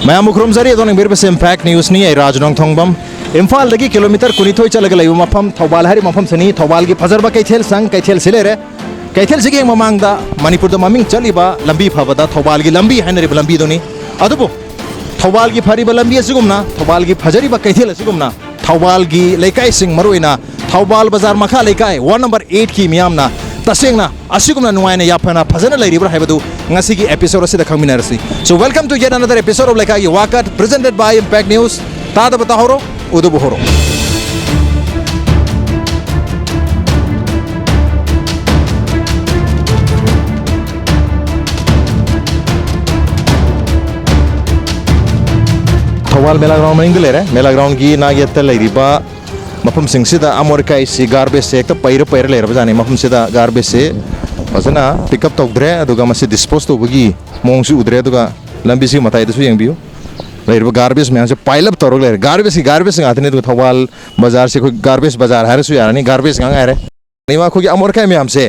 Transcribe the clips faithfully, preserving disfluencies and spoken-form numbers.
ꯃꯌꯥꯝꯕꯨ ꯈꯨꯔꯨꯝꯖꯔꯤ꯫ ꯑꯗꯣꯝꯅ ꯌꯦꯡꯕꯤꯔꯤꯕꯁꯤ ꯏꯝꯄꯦꯛ ꯅ꯭ꯌꯨꯁꯅꯤ꯫ ꯑꯩ ꯔꯥꯖꯨ ꯅꯣꯡꯊꯣꯡꯕꯝ꯫ ꯏꯝꯐꯥꯜꯗꯒꯤ ꯀꯤꯂꯣꯃꯤꯇꯔ ꯀꯨꯟꯅꯤꯊꯣꯏ ꯆꯠꯂꯒ ꯂꯩꯕ ꯃꯐꯝ ꯊꯧꯕꯥꯜ ꯍꯥꯏꯔꯤꯕ ꯃꯐꯝꯁꯤꯅꯤ꯫ ꯊꯧꯕꯥꯜꯒꯤ ꯐꯖꯔꯕ ꯀꯩꯊꯦꯜ ꯁꯪ, ꯀꯩꯊꯦꯜꯁꯤ ꯂꯩꯔꯦ꯫ ꯀꯩꯊꯦꯜꯁꯤꯒꯤ ꯍꯦꯛ ꯃꯃꯥꯡꯗ ꯃꯅꯤꯄꯨꯔꯗ ꯃꯃꯤꯡ ꯆꯠꯂꯤꯕ ꯂꯝꯕꯤ ꯐꯕꯗ ꯊꯧꯕꯥꯜꯒꯤ ꯂꯝꯕꯤ ꯍꯥꯏꯅꯔꯤꯕ ꯂꯝꯕꯤꯗꯨꯅꯤ꯫ ꯑꯗꯨꯕꯨ ꯊꯧꯕꯥꯜꯒꯤ ꯐꯔꯤꯕ ꯂꯝꯕꯤ ꯑꯁꯤꯒꯨꯝꯅ, ꯊꯧꯕꯥꯜꯒꯤ ꯐꯖꯔꯤꯕ ꯀꯩꯊꯦꯜ ꯑꯁꯤꯒꯨꯝꯅ ꯊꯧꯕꯥꯜꯒꯤ ꯂꯩꯀꯥꯏꯁꯤꯡ, ꯃꯔꯨꯑꯣꯏꯅ ꯊꯧꯕꯥꯜ ꯕꯖꯥꯔ ꯃꯈꯥ ꯂꯩꯀꯥꯏ, ꯋꯥꯔꯗ ꯅꯝꯕꯔ ꯑꯩꯠꯀꯤ ꯃꯤꯌꯥꯝꯅ ꯇꯁꯦꯡꯅ ꯑꯁꯤꯒꯨꯝꯅ ꯅꯨꯡꯉꯥꯏꯅ ꯌꯥꯐꯅ ꯐꯖꯅ ꯂꯩꯔꯤꯕ꯭ꯔꯥ ꯍꯥꯏꯕꯗꯨ ꯉꯁꯤꯒꯤ episode ꯑꯁꯤꯗ ꯈꯪꯃꯤꯟꯅꯔꯁꯤ꯫ So, welcome to yet another episode of ꯂꯩꯀꯥꯏꯒꯤ ꯋꯥꯀꯠ, presented by Impact News꯫ ꯇꯥꯗꯕ ꯇꯥꯍꯧꯔꯣ, ꯎꯗꯕ ꯍꯧꯔꯣ꯫ ꯊꯧꯕꯥꯜ ꯃꯦꯂꯥ ꯒ꯭ꯔꯥꯎꯟ ꯃꯅꯤꯡꯗ ꯂꯩꯔꯦ꯫ ꯃꯦꯂꯥ ꯒ꯭ꯔꯥꯎꯟꯒꯤ ꯅꯥꯛ ꯌꯦꯠꯇ ꯂꯩꯔꯤꯕ ꯃꯐꯝꯁꯤꯡꯁꯤꯗ ꯑꯃꯣꯠ ꯑꯀꯥꯏꯁꯤ, ꯒꯥꯔꯕꯦꯖꯁꯦ ꯍꯦꯛꯇ ꯄꯩꯔ ꯄꯩꯔ ꯂꯩꯔꯕꯖꯥꯠꯅꯤ꯫ ꯃꯐꯝꯁꯤꯗ ꯒꯥꯔꯕꯦꯖꯁꯦ ꯐꯖꯅ ꯄꯤꯛ ꯑꯞ ꯇꯧꯗ꯭ꯔꯦ, ꯑꯗꯨꯒ ꯃꯁꯤ ꯗꯤꯁꯄꯣꯖ ꯇꯧꯕꯒꯤ ꯃꯑꯣꯡꯁꯨ ꯎꯗ꯭ꯔꯦ꯫ ꯑꯗꯨꯒ ꯂꯝꯕꯤꯁꯤꯒꯤ ꯃꯇꯥꯏꯗꯁꯨ ꯌꯦꯡꯕꯤꯌꯨ, ꯂꯩꯔꯤꯕ ꯒꯥꯔꯕꯦꯖ ꯃꯌꯥꯝꯁꯦ ꯄꯥꯏꯜ ꯑꯞ ꯇꯧꯔꯒ ꯂꯩꯔꯦ꯫ ꯒꯥꯔꯕꯦꯖꯀꯤ ꯒꯥꯔꯕꯦꯖ ꯉꯥꯛꯇꯅꯤ꯫ ꯑꯗꯨꯒ ꯊꯧꯕꯥꯜ ꯕꯖꯥꯔꯁꯦ ꯑꯩꯈꯣꯏ ꯒꯥꯔꯕꯦꯖ ꯕꯖꯥꯔ ꯍꯥꯏꯔꯁꯨ ꯌꯥꯔꯅꯤ, ꯒꯥꯔꯕꯦꯖ ꯉꯥꯛ ꯉꯥꯏꯔꯦ꯫ ꯂꯩꯕ ꯑꯩꯈꯣꯏꯒꯤ ꯑꯃꯣꯠ ꯑꯀꯥꯏ ꯃꯌꯥꯝꯁꯦ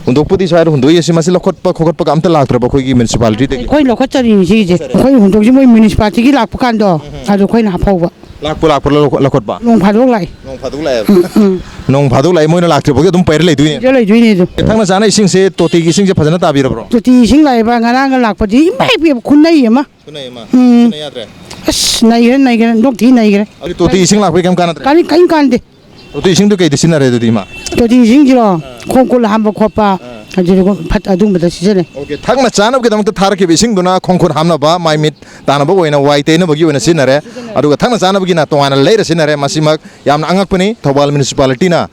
ꯍꯨꯟꯗꯣꯛꯄꯗꯤ ꯁ꯭ꯋꯥꯏꯗ ꯍꯨꯟꯗꯣꯛꯏ, ꯁꯤ ꯃꯁꯤ ꯂꯧꯈꯠꯄ ꯈꯣꯀꯠꯄꯒ ꯑꯝꯇ ꯂꯥꯛꯇ꯭ꯔꯕ ꯑꯩꯈꯣꯏꯒꯤ ꯃ꯭ꯌꯨꯅꯤꯁꯤꯄꯥꯂꯤꯇꯤꯗꯒꯤ? ꯑꯩꯈꯣꯏ ꯂꯧꯈꯠꯆꯔꯤꯅꯤ ꯁꯤꯒꯤꯁꯦ꯫ ꯑꯩꯈꯣꯏ ꯍꯨꯟꯗꯣꯛꯁꯤ ꯃꯣꯏ ꯃ꯭ꯌꯨꯅꯤꯁꯤꯄꯥꯂꯤꯇꯤꯒꯤ ꯂꯥꯛꯄ ꯀꯥꯟꯗꯣ, ꯑꯗꯨ ꯑꯩꯈꯣꯏꯅ ꯍꯥꯞꯐꯧꯕ꯫ ꯂꯥꯛꯄꯨ ꯂꯥꯛꯄ꯭ꯔꯣ ꯂꯧꯈꯠ-, ꯂꯧꯈꯠꯄ? ꯅꯣꯡ ꯐꯥꯗꯣꯛ ꯂꯥꯛꯏ꯫ ꯅꯣꯡ ꯐꯥꯗꯣꯛ ꯂꯥꯛꯑꯦꯕ? ꯎꯝ, ꯎꯝ꯫ ꯅꯣꯡ ꯐꯥꯗꯣꯛ ꯂꯥꯛꯏ, ꯃꯣꯏꯅ ꯂꯥꯛꯇ꯭ꯔꯤꯐꯥꯎꯒꯤ ꯑꯗꯨꯝ ꯄꯩꯔ ꯂꯩꯗꯣꯏꯅꯦ? ꯄꯩꯔ ꯂꯩꯗꯣꯏꯅꯦ ꯑꯗꯨꯝ꯫ ꯊꯛꯅ ꯆꯥꯅ ꯏꯁꯤꯡꯁꯦ, ꯇꯣꯇꯤꯒꯤ ꯏꯁꯤꯡꯁꯦ ꯐꯖꯅ ꯇꯥꯕꯤꯔꯕ꯭ꯔꯣ? ꯇꯣꯇꯤ ꯏꯁꯤꯡ ꯂꯥꯛꯑꯦꯕ, ꯉꯔꯥꯡꯒ ꯂꯥꯛꯄꯗꯤ ꯏꯃꯥꯏ ꯄꯦꯝꯃ, ꯈꯨꯟꯅꯩ ꯑꯃ꯫ ꯈꯨꯟꯅꯩ ꯑꯃ? ꯎꯝ꯫ ꯈꯨꯟꯅ ꯌꯥꯗ꯭ꯔꯦ? ꯑꯁ, ꯅꯩꯒ꯭ꯔꯦ, ꯅꯩꯒ꯭ꯔꯦ, ꯑꯣꯟꯊꯣꯛ ꯊꯤ ꯅꯩꯒ꯭ꯔꯦ꯫ ꯑꯗꯨꯗꯤ ꯇꯣꯇꯤ ꯏꯁꯤꯡ ꯂꯥꯛꯄꯩ ꯀꯩꯝ ꯀꯥꯟꯅꯗ꯭ꯔꯦ? ꯀꯥꯟꯅ-, ꯀꯩꯝ ꯀꯥꯟꯗꯦ꯫ ꯇꯣꯇꯤ ꯏꯁꯤꯡꯗꯣ ꯀꯩꯗ ꯁꯤꯖꯤꯟꯅꯔꯦ ꯑꯗꯨꯗꯤ ꯏꯃꯥ? ꯇꯣꯇꯤ ꯏꯁꯤꯡꯁꯤꯔꯣ? ꯑꯥ꯫ ꯈꯣꯡ ꯈꯨꯠ ꯍꯥꯝꯕ ꯈꯣꯠꯄ, ꯑꯥ꯫ ꯑꯗꯨꯗꯨꯒ ꯐꯠ-, ꯑꯗꯨꯝꯕꯗ ꯁꯤꯖꯤꯟꯅꯩ꯫ ꯑꯣꯀꯦ, ꯊꯛꯅ ꯆꯥꯅꯕꯒꯤꯗꯃꯛꯇ ꯊꯥꯔꯛꯈꯤꯕ ꯏꯁꯤꯡꯗꯨꯅ ꯈꯣꯡ ꯈꯨꯠ ꯍꯥꯝꯅꯕ, ꯃꯥꯏ ꯃꯤꯠ ꯇꯥꯅꯕ ꯑꯣꯏꯅ, ꯋꯥꯏ ꯇꯩꯅꯕꯒꯤ ꯑꯣꯏꯅ ꯁꯤꯖꯤꯟꯅꯔꯦ꯫ ꯁꯤꯖꯤꯟꯅꯔꯦ꯫ ꯑꯗꯨꯒ ꯊꯛꯅ ꯆꯥꯅꯕꯒꯤꯅ ꯇꯣꯉꯥꯟꯅ ꯂꯩꯔ ꯁꯤꯖꯤꯟꯅꯔꯦ꯫ ꯃꯁꯤꯃꯛ ꯌꯥꯝꯅ ꯑꯉꯛꯄꯅꯤ꯫ ꯊꯧꯕꯥꯜ ꯃ꯭ꯌꯨꯅꯤꯁꯤꯄꯥꯂꯤꯇꯤꯅ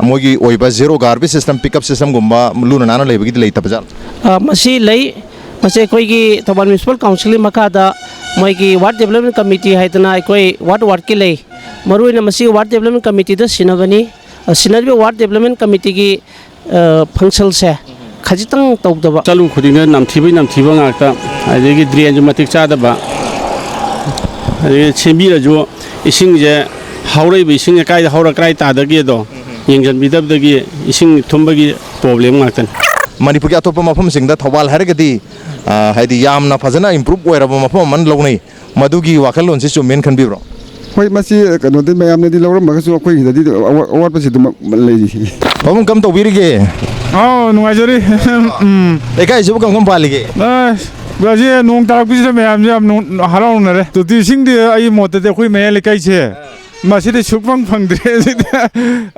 ꯃꯣꯏꯒꯤ ꯑꯣꯏꯕ zero garbage system, pick up systemꯒꯨꯝꯕ ꯂꯨꯅ ꯅꯥꯟꯅ ꯂꯩꯕꯒꯤꯗꯤ ꯂꯩꯇꯕ ꯖꯥꯠꯂꯣ? ꯑ, ꯃꯁꯤ ꯂꯩ꯫ ꯃꯁꯤ ꯑꯩꯈꯣꯏꯒꯤ ꯊꯧꯕꯥꯜ ꯃ꯭ꯌꯨꯅꯤꯁꯤꯄꯥꯜ ꯀꯥꯎꯟꯁꯤꯜꯒꯤ ꯃꯈꯥꯗ ꯃꯣꯏꯒꯤ ꯋꯥꯔꯗ ꯗꯦꯕꯂꯞꯃꯦꯟ ꯀꯃꯤꯇꯤ ꯍꯥꯏꯗꯅ ꯑꯩꯈꯣꯏ ꯋꯥꯔꯗ ꯋꯥꯔꯗꯀꯤ ꯂꯩ꯫ ꯃꯔꯨꯑꯣꯏꯅ ꯃꯁꯤ ꯋꯥꯔꯗ ꯗꯦꯕꯂꯞꯃꯦꯟ ꯀꯃꯤꯇꯤꯗ ꯁꯤꯟꯅꯕꯅꯤ꯫ ꯑ, ꯁꯤꯟꯅꯔꯤꯕ ꯋꯥꯔꯗ ꯗꯦꯕꯂꯞꯃꯦꯟ ꯀꯃꯤꯇꯤꯒꯤ, ꯑ, ꯐꯪꯁꯟꯁꯦ ꯈꯖꯤꯛꯇꯪ ꯇꯧꯗꯕ꯫ ꯆꯠꯂꯨ ꯈꯨꯗꯤꯡꯗ ꯅꯝꯊꯤꯕꯩ ꯅꯝꯊꯤꯕ ꯉꯥꯛꯇ, ꯑꯗꯒꯤ ꯗ꯭ꯔꯦꯟꯁꯨ ꯃꯇꯤꯛ ꯆꯥꯗꯕ, ꯑꯗꯒꯤ ꯁꯦꯝꯕꯤꯔꯁꯨ ꯏꯁꯤꯡꯁꯦ, ꯍꯧꯔꯛꯏꯕ ꯏꯁꯤꯡꯁꯦ ꯀꯥꯏꯗ ꯍꯧꯔ ꯀꯗꯥꯏ ꯇꯥꯗꯒꯦꯗꯣ ꯌꯦꯡꯁꯤꯟꯕꯤꯗꯕꯗꯒꯤ ꯏꯁꯤꯡ ꯊꯨꯝꯕꯒꯤ ꯄ꯭ꯔꯣꯕ꯭ꯂꯦꯝ ꯉꯥꯛꯇꯅꯤ꯫ ꯃꯅꯤꯄꯨꯔꯒꯤ ꯑꯇꯣꯞꯄ ꯃꯐꯝꯁꯤꯡꯗ ꯊꯧꯕꯥꯜ ꯍꯥꯏꯔꯒꯗꯤ, ꯑ, ꯍꯥꯏꯗꯤ ꯌꯥꯝꯅ ꯐꯖꯅ ꯏꯝꯄ꯭ꯔꯨꯞ ꯑꯣꯏꯔꯕ ꯃꯐꯝ ꯑꯃ ꯂꯧꯅꯩ꯫ ꯃꯗꯨꯒꯤ ꯋꯥꯈꯜꯂꯣꯟꯁꯤ ꯆꯨꯝꯃꯦꯅ ꯈꯟꯕꯤꯕ꯭ꯔꯣ? ꯍꯣꯏ, ꯃꯁꯤ ꯀꯩꯅꯣꯗꯤ ꯃꯌꯥꯝꯅꯗꯤ ꯂꯧꯔꯝꯃꯒꯁꯨ ꯑꯩꯈꯣꯏꯒꯤꯗꯗꯤ ꯑꯋꯥ-, ꯑꯋꯥꯠꯄꯁꯤ ꯑꯗꯨꯃꯛ ꯂꯩꯔꯤ꯫ ꯄꯥꯕꯨꯡ, ꯀꯝ ꯇꯧꯕꯤꯔꯤꯒꯦ? ꯑꯥꯎ, ꯅꯨꯡꯉꯥꯏꯖꯔꯤ꯫ ꯎꯝ꯫ ꯂꯩꯀꯥꯏꯁꯤꯕꯨ ꯀꯝ ꯀꯝ ꯄꯥꯜꯂꯤꯒꯦ? ꯑꯁ, ꯉꯁꯤ ꯅꯣꯡ ꯇꯥꯔꯛꯄꯁꯤꯗ ꯃꯌꯥꯝꯁꯦ ꯌꯥꯝ ꯅꯨꯡ-, ꯍꯔꯥꯎꯅꯔꯦ꯫ ꯇꯣꯇꯤ ꯏꯁꯤꯡꯗꯤ ꯑꯩ ꯃꯣꯠꯇꯗꯤ ꯑꯩꯈꯣꯏ ꯃꯌꯥꯏ ꯂꯩꯀꯥꯏꯁꯦ ꯃꯁꯤꯗꯤ ꯁꯨꯛꯐꯪ ꯐꯪꯗ꯭ꯔꯦ꯫ ꯁꯤꯗꯤ,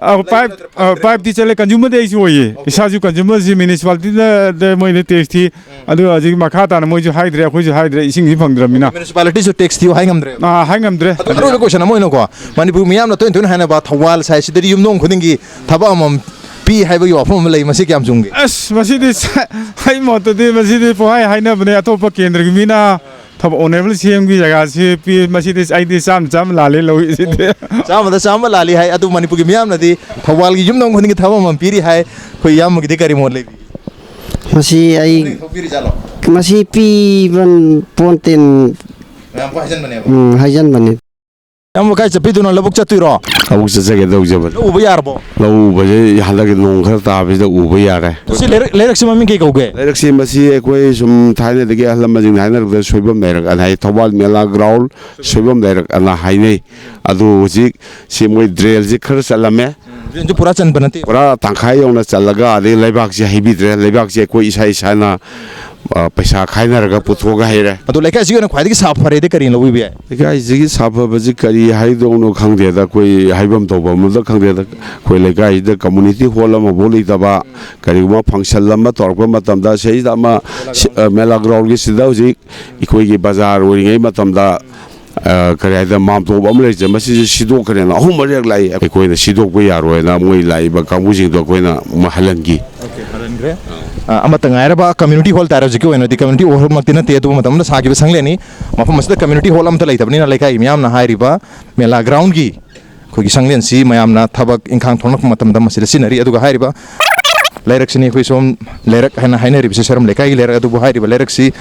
ꯑ, ꯄꯥꯏꯞ, ꯑ, ꯄꯥꯏꯞꯇꯤ ꯆꯠꯂꯦ, ꯀꯟꯖꯨꯃꯔꯗꯤ ꯑꯩꯁꯨ ꯑꯣꯏꯌꯦ꯫ ꯏꯁꯥꯁꯨ ꯀꯟꯖꯨꯃꯔꯁꯤ ꯃ꯭ꯌꯨꯅꯤꯁꯤꯄꯥꯂꯤꯇꯤꯗ ꯃꯣꯏꯅ ꯇꯦꯛꯁ ꯊꯤ꯫ ꯑꯗꯨ ꯍꯧꯖꯤꯛ ꯃꯈꯥ ꯇꯥꯅ ꯃꯣꯏꯁꯨ ꯍꯥꯏꯗ꯭ꯔꯦ, ꯑꯩꯈꯣꯏꯁꯨ ꯍꯥꯏꯗ꯭ꯔꯦ, ꯏꯁꯤꯡꯁꯤ ꯐꯪꯗ꯭ꯔꯕꯅꯤꯅ꯫ ꯃ꯭ꯌꯨꯅꯤꯁꯤꯄꯥꯂꯤꯇꯤꯁꯨ ꯇꯦꯛꯁ ꯊꯤꯌꯨ ꯍꯥꯏ ꯉꯝꯗ꯭ꯔꯦ꯫ ꯑꯥ, ꯍꯥꯏ ꯉꯝꯗ꯭ꯔꯦ꯫ ꯑꯗꯣ ꯑꯔꯣꯏꯕ ꯀꯣꯏꯁꯟ ꯑꯃ ꯑꯣꯏꯅꯀꯣ, ꯃꯅꯤꯄꯨꯔ ꯃꯤꯌꯥꯝꯅ ꯇꯣꯏꯅ ꯇꯣꯏꯅ ꯍꯥꯏꯅꯕ ꯊꯧꯕꯥꯜ ꯁꯥꯏꯠꯁꯤꯗꯗꯤ ꯌꯨꯝꯊꯣꯡ ꯈꯨꯗꯤꯡꯒꯤ ꯊꯕꯛ ꯑꯃꯃꯝ ꯄꯤ ꯍꯥꯏꯕꯒꯤ ꯋꯥꯐꯝ ꯑꯃ ꯂꯩ, ꯃꯁꯤ ꯀꯌꯥꯝ ꯆꯨꯝꯒꯦ? ꯑꯁ, ꯃꯁꯤꯗꯤ ꯁ-, ꯑꯩ ꯃꯣꯠꯇꯗꯤ ꯃꯁꯤꯗꯤ ꯄꯨꯡꯍꯥꯏ ꯍꯥꯏꯅꯕꯅꯦ꯫ ꯑꯇꯣꯞꯄ ꯀꯦꯟꯗ꯭ꯔꯒꯤ ꯃꯤꯅ ꯊꯕꯛ ꯑꯣꯅꯦꯕꯜ ꯁꯤ ꯑꯦꯝꯒꯤ ꯖꯒꯥꯁꯤ ꯄꯤ, ꯃꯁꯤꯗꯤ ꯑꯩꯗꯤ ꯆꯥꯝꯃ ꯆꯥꯝꯃ ꯂꯥꯜꯂꯦ ꯂꯧꯏꯁꯤꯗꯤ꯫ ꯆꯥꯝꯃꯗ ꯆꯥꯝꯃ ꯂꯥꯜꯂꯤ ꯍꯥꯏ꯫ ꯑꯗꯨ ꯃꯅꯤꯄꯨꯔꯒꯤ ꯃꯤꯌꯥꯝꯅꯗꯤ ꯊꯧꯕꯥꯜꯒꯤ ꯌꯨꯝꯊꯣꯡ ꯈꯨꯗꯤꯡꯒꯤ ꯊꯕꯛ ꯑꯃꯃꯝ ꯄꯤꯔꯤ ꯍꯥꯏ꯫ ꯑꯩꯈꯣꯏ ꯏꯌꯥꯝꯕꯒꯤꯗꯤ ꯀꯔꯤ ꯃꯣꯠ ꯂꯩꯕꯤꯒꯦ? ꯃꯁꯤ ꯑꯩ ꯊꯣꯛꯄꯤꯔꯤꯖꯥꯠꯂꯣ? ꯃꯁꯤ ꯄꯤꯕ ꯄꯣꯟꯇꯦꯟ꯫ ꯃꯌꯥꯝ ꯍꯥꯏꯖꯟꯕꯅꯦꯕ꯫ ꯎꯝ, ꯍꯥꯏꯖꯟꯕꯅꯦ꯫ ꯏꯌꯥꯝꯕ, ꯀꯥꯏ ꯆꯠꯄꯤꯗꯣꯏꯅꯣ? ꯂꯧꯕꯨꯛ ꯆꯠꯇꯣꯏꯔꯣ? ꯂꯧꯕꯨꯛ ꯆꯠꯆꯒꯦ ꯇꯧꯖꯕꯅꯦ꯫ ꯂꯧ ꯎꯕ ꯌꯥꯔꯕꯣ? ꯂꯧ ꯎꯕꯁꯦ ꯍꯟꯗꯛꯀꯤ ꯅꯣꯡ ꯈꯔ ꯇꯥꯕꯁꯤꯗ ꯎꯕ ꯌꯥꯔꯦ꯫ ꯁꯤ ꯂꯩꯔꯛ, ꯂꯩꯔꯛꯁꯤ ꯃꯃꯤꯡ ꯀꯩ ꯀꯧꯒꯦ? ꯂꯩꯔꯛꯁꯤ ꯃꯁꯤ ꯑꯩꯈꯣꯏ ꯁꯨꯝ ꯊꯥꯏꯅꯗꯒꯤ ꯑꯍꯜ ꯂꯃꯟꯁꯤꯡꯅ ꯍꯥꯏꯅꯔꯛꯄꯗ ꯁꯣꯏꯕꯝ ꯂꯩꯔꯛ ꯑꯅ ꯍꯥꯏ, ꯊꯧꯕꯥꯜ ꯃꯦꯂꯥ ꯒ꯭ꯔꯥꯎꯟ ꯁꯣꯏꯕꯝ ꯂꯩꯔꯛ ꯑꯅ ꯍꯥꯏꯅꯩ꯫ ꯑꯗꯨ ꯍꯧꯖꯤꯛ ꯁꯤ ꯃꯣꯏ ꯗ꯭ꯔꯦꯟꯁꯤ ꯈꯔ ꯆꯠꯂꯝꯃꯦ꯫ ꯗ꯭ꯔꯦꯟꯁꯨ ꯄꯨꯔꯥ ꯆꯟꯕ ꯅꯠꯇꯦ꯫ ꯄꯨꯔꯥ ꯇꯪꯈꯥꯏ ꯌꯧꯅ ꯆꯜꯂꯒ ꯑꯗꯩ ꯂꯩꯕꯥꯛꯁꯤ ꯍꯩꯕꯤꯗ꯭ꯔꯦ꯫ ꯂꯩꯕꯥꯛꯁꯤ ꯑꯩꯈꯣꯏ ꯏꯁꯥ ꯏꯁꯥꯅ, ꯑ, ꯄꯩꯁꯥ ꯈꯥꯏꯅꯔꯒ ꯄꯨꯊꯣꯛꯑꯒ ꯍꯩꯔꯦ꯫ ꯑꯗꯣ ꯂꯩꯀꯥꯏꯁꯤꯒꯤ ꯑꯣꯏꯅ ꯈ꯭ꯋꯥꯏꯗꯒꯤ ꯁꯥꯐ ꯐꯔꯦꯗꯤ ꯀꯔꯤꯅ ꯂꯧꯕꯤꯕ ꯌꯥꯏ? ꯂꯩꯀꯥꯏꯁꯤꯒꯤ ꯁꯥꯐꯕꯁꯤ ꯀꯔꯤ ꯍꯥꯏꯗꯧꯅꯣ ꯈꯪꯗꯦꯗ꯫ ꯑꯩꯈꯣꯏ ꯍꯥꯏꯐꯝ ꯇꯧꯐꯝ ꯑꯃꯗ ꯈꯪꯗꯦꯗ꯫ ꯑꯩꯈꯣꯏ ꯂꯩꯀꯥꯏꯁꯤꯗ ꯀꯝꯃꯨꯅꯤꯇꯤ ꯍꯣꯜ ꯑꯃꯐꯥꯎ ꯂꯩꯇꯕ, ꯀꯔꯤꯒꯨꯝꯕ ꯐꯪꯁꯟ ꯑꯃ ꯇꯧꯔꯛꯄ ꯃꯇꯝꯗ ꯁꯤꯗꯩꯁꯤꯗ ꯑꯃ ꯁꯤ-, ꯑ, ꯃꯦꯂꯥ ꯒ꯭ꯔꯥꯎꯟꯒꯤꯁꯤꯗ ꯍꯧꯖꯤꯛ ꯑꯩꯈꯣꯏꯒꯤ ꯕꯖꯥꯔ ꯑꯣꯏꯔꯤꯉꯩ ꯃꯇꯝꯗ, ꯑ, ꯀꯔꯤ ꯍꯥꯏꯗꯅ, ꯃꯥꯝꯇꯣꯞ ꯑꯃ ꯂꯩꯖꯩ, ꯃꯁꯤꯁꯨ ꯁꯤꯗꯣꯛꯈ꯭ꯔꯦꯅ ꯑꯍꯨꯝ ꯃꯔꯤꯔꯛ ꯂꯥꯛꯏ꯫ ꯑꯩꯈꯣꯏꯅ ꯁꯤꯗꯣꯛꯄ ꯌꯥꯔꯣꯏꯅ ꯃꯣꯏ ꯂꯥꯛꯏꯕ ꯀꯥꯡꯕꯨꯁꯤꯡꯗꯣ ꯑꯩꯈꯣꯏꯅ ꯑꯃꯨꯛ ꯍꯜꯍꯟꯈꯤ꯫ ꯑꯣꯀꯦ, ꯍꯜꯍꯟꯈ꯭ꯔꯦ꯫ ꯑ, ꯑꯃꯠꯇ ꯉꯥꯏꯔꯕ ꯀꯝꯃ꯭ꯌꯨꯅꯤꯇꯤ ꯍꯣꯜ ꯇꯥꯔꯦ꯫ ꯍꯧꯖꯤꯛꯀꯤ ꯑꯣꯏꯅꯗꯤ ꯀꯝꯃ꯭ꯌꯨꯅꯤꯇꯤ ꯍꯣꯜꯃꯛꯇꯤ ꯅꯠꯇꯦ, ꯑꯗꯨꯕꯨ ꯃꯇꯝꯗ ꯁꯥꯈꯤꯕ ꯁꯪꯂꯦꯟꯅꯤ꯫ ꯃꯐꯝ ꯑꯁꯤꯗ ꯀꯝꯃ꯭ꯌꯨꯅꯤꯇꯤ ꯍꯣꯜ ꯑꯃꯠꯇ ꯂꯩꯇꯕꯅꯤꯅ ꯂꯩꯀꯥꯏꯒꯤ ꯃꯤꯌꯥꯝꯅ ꯍꯥꯏꯔꯤꯕ ꯃꯦꯂꯥ ꯒ꯭ꯔꯥꯎꯟꯒꯤ ꯑꯩꯈꯣꯏꯒꯤ ꯁꯪꯂꯦꯟꯁꯤ ꯃꯌꯥꯝꯅ ꯊꯕꯛ ꯏꯪꯈꯥꯡ ꯊꯣꯛꯂꯛꯄ ꯃꯇꯝꯗ ꯃꯁꯤꯗ ꯁꯤꯖꯤꯟꯅꯔꯤ꯫ ꯑꯗꯨꯒ ꯍꯥꯏꯔꯤꯕ ꯂꯩꯔꯛꯁꯤꯅꯤ ꯑꯩꯈꯣꯏ ꯁꯣꯝ ꯂꯩꯔꯛ ꯍꯥꯏꯅ ꯍꯥꯏꯅꯔꯤꯕꯁꯤ, ꯁꯣꯏꯔꯝ ꯂꯩꯀꯥꯏꯒꯤ ꯂꯩꯔꯛ ꯑꯗꯨꯕꯨ ꯍꯥꯏꯔꯤꯕ ꯂꯩꯔꯛꯁꯤ